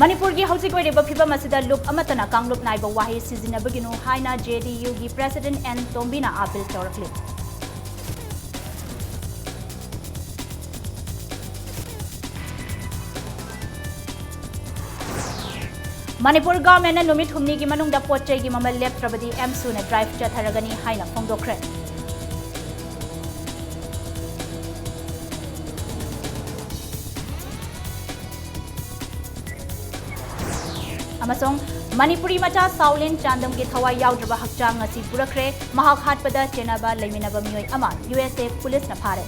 ꯃꯅꯤꯄꯨꯔꯒꯤ ꯍꯧꯖꯤꯛ ꯑꯣꯏꯔꯤꯕ ꯐꯤꯕꯝ ꯑꯁꯤꯗ ꯂꯨꯞ ꯑꯃꯠꯇꯅ ꯀꯥꯡꯂꯨꯞ ꯅꯥꯏꯕ ꯋꯥꯍꯩ ꯁꯤꯖꯤꯟꯅꯕꯒꯤꯅꯨ ꯍꯥꯏꯅ ꯖꯦ ꯗꯤ ꯌꯨꯒꯤ ꯄ꯭ꯔꯦꯁꯤꯗꯦꯟꯠ ꯑꯦꯟ ꯇꯣꯝꯕꯤꯅ ꯑꯥꯄꯤꯜ ꯇꯧꯔꯛꯂꯤ꯫ ꯃꯅꯤꯄꯨꯔ ꯒꯚꯔꯟꯃꯦꯟꯠꯅ ꯅꯨꯃꯤꯠ ꯍꯨꯝꯅꯤꯒꯤ ꯃꯅꯨꯡꯗ ꯄꯣꯠ ꯆꯩꯒꯤ ꯃꯃꯜ ꯂꯦꯞꯇ꯭ꯔꯕꯗꯤ ꯑꯦꯝꯁꯨꯅ ꯗ꯭ꯔꯥꯏꯚ ꯆꯠꯊꯔꯒꯅꯤ ꯍꯥꯏꯅ ꯐꯣꯡꯗꯣꯛꯈ꯭ꯔꯦ꯫ ꯑꯃꯁꯨꯡ ꯃꯅꯤꯄꯨꯔꯤ ꯃꯆꯥ ꯁꯥꯎꯂꯤꯟ ꯆꯥꯟꯗꯝꯒꯤ ꯊꯋꯥꯏ ꯌꯥꯎꯗ꯭ꯔꯕ ꯍꯛꯆꯥꯡ ꯉꯁꯤ ꯄꯨꯔꯛꯈ꯭ꯔꯦ꯫ ꯃꯍꯥꯛ ꯍꯥꯠꯄꯗ ꯆꯦꯟꯅꯕ ꯂꯩꯃꯤꯟꯅꯕ ꯃꯤꯑꯣꯏ ꯑꯃ ꯌꯨ ꯑꯦꯁ ꯑꯦ ꯄꯨꯂꯤꯁꯅ ꯐꯥꯔꯦ꯫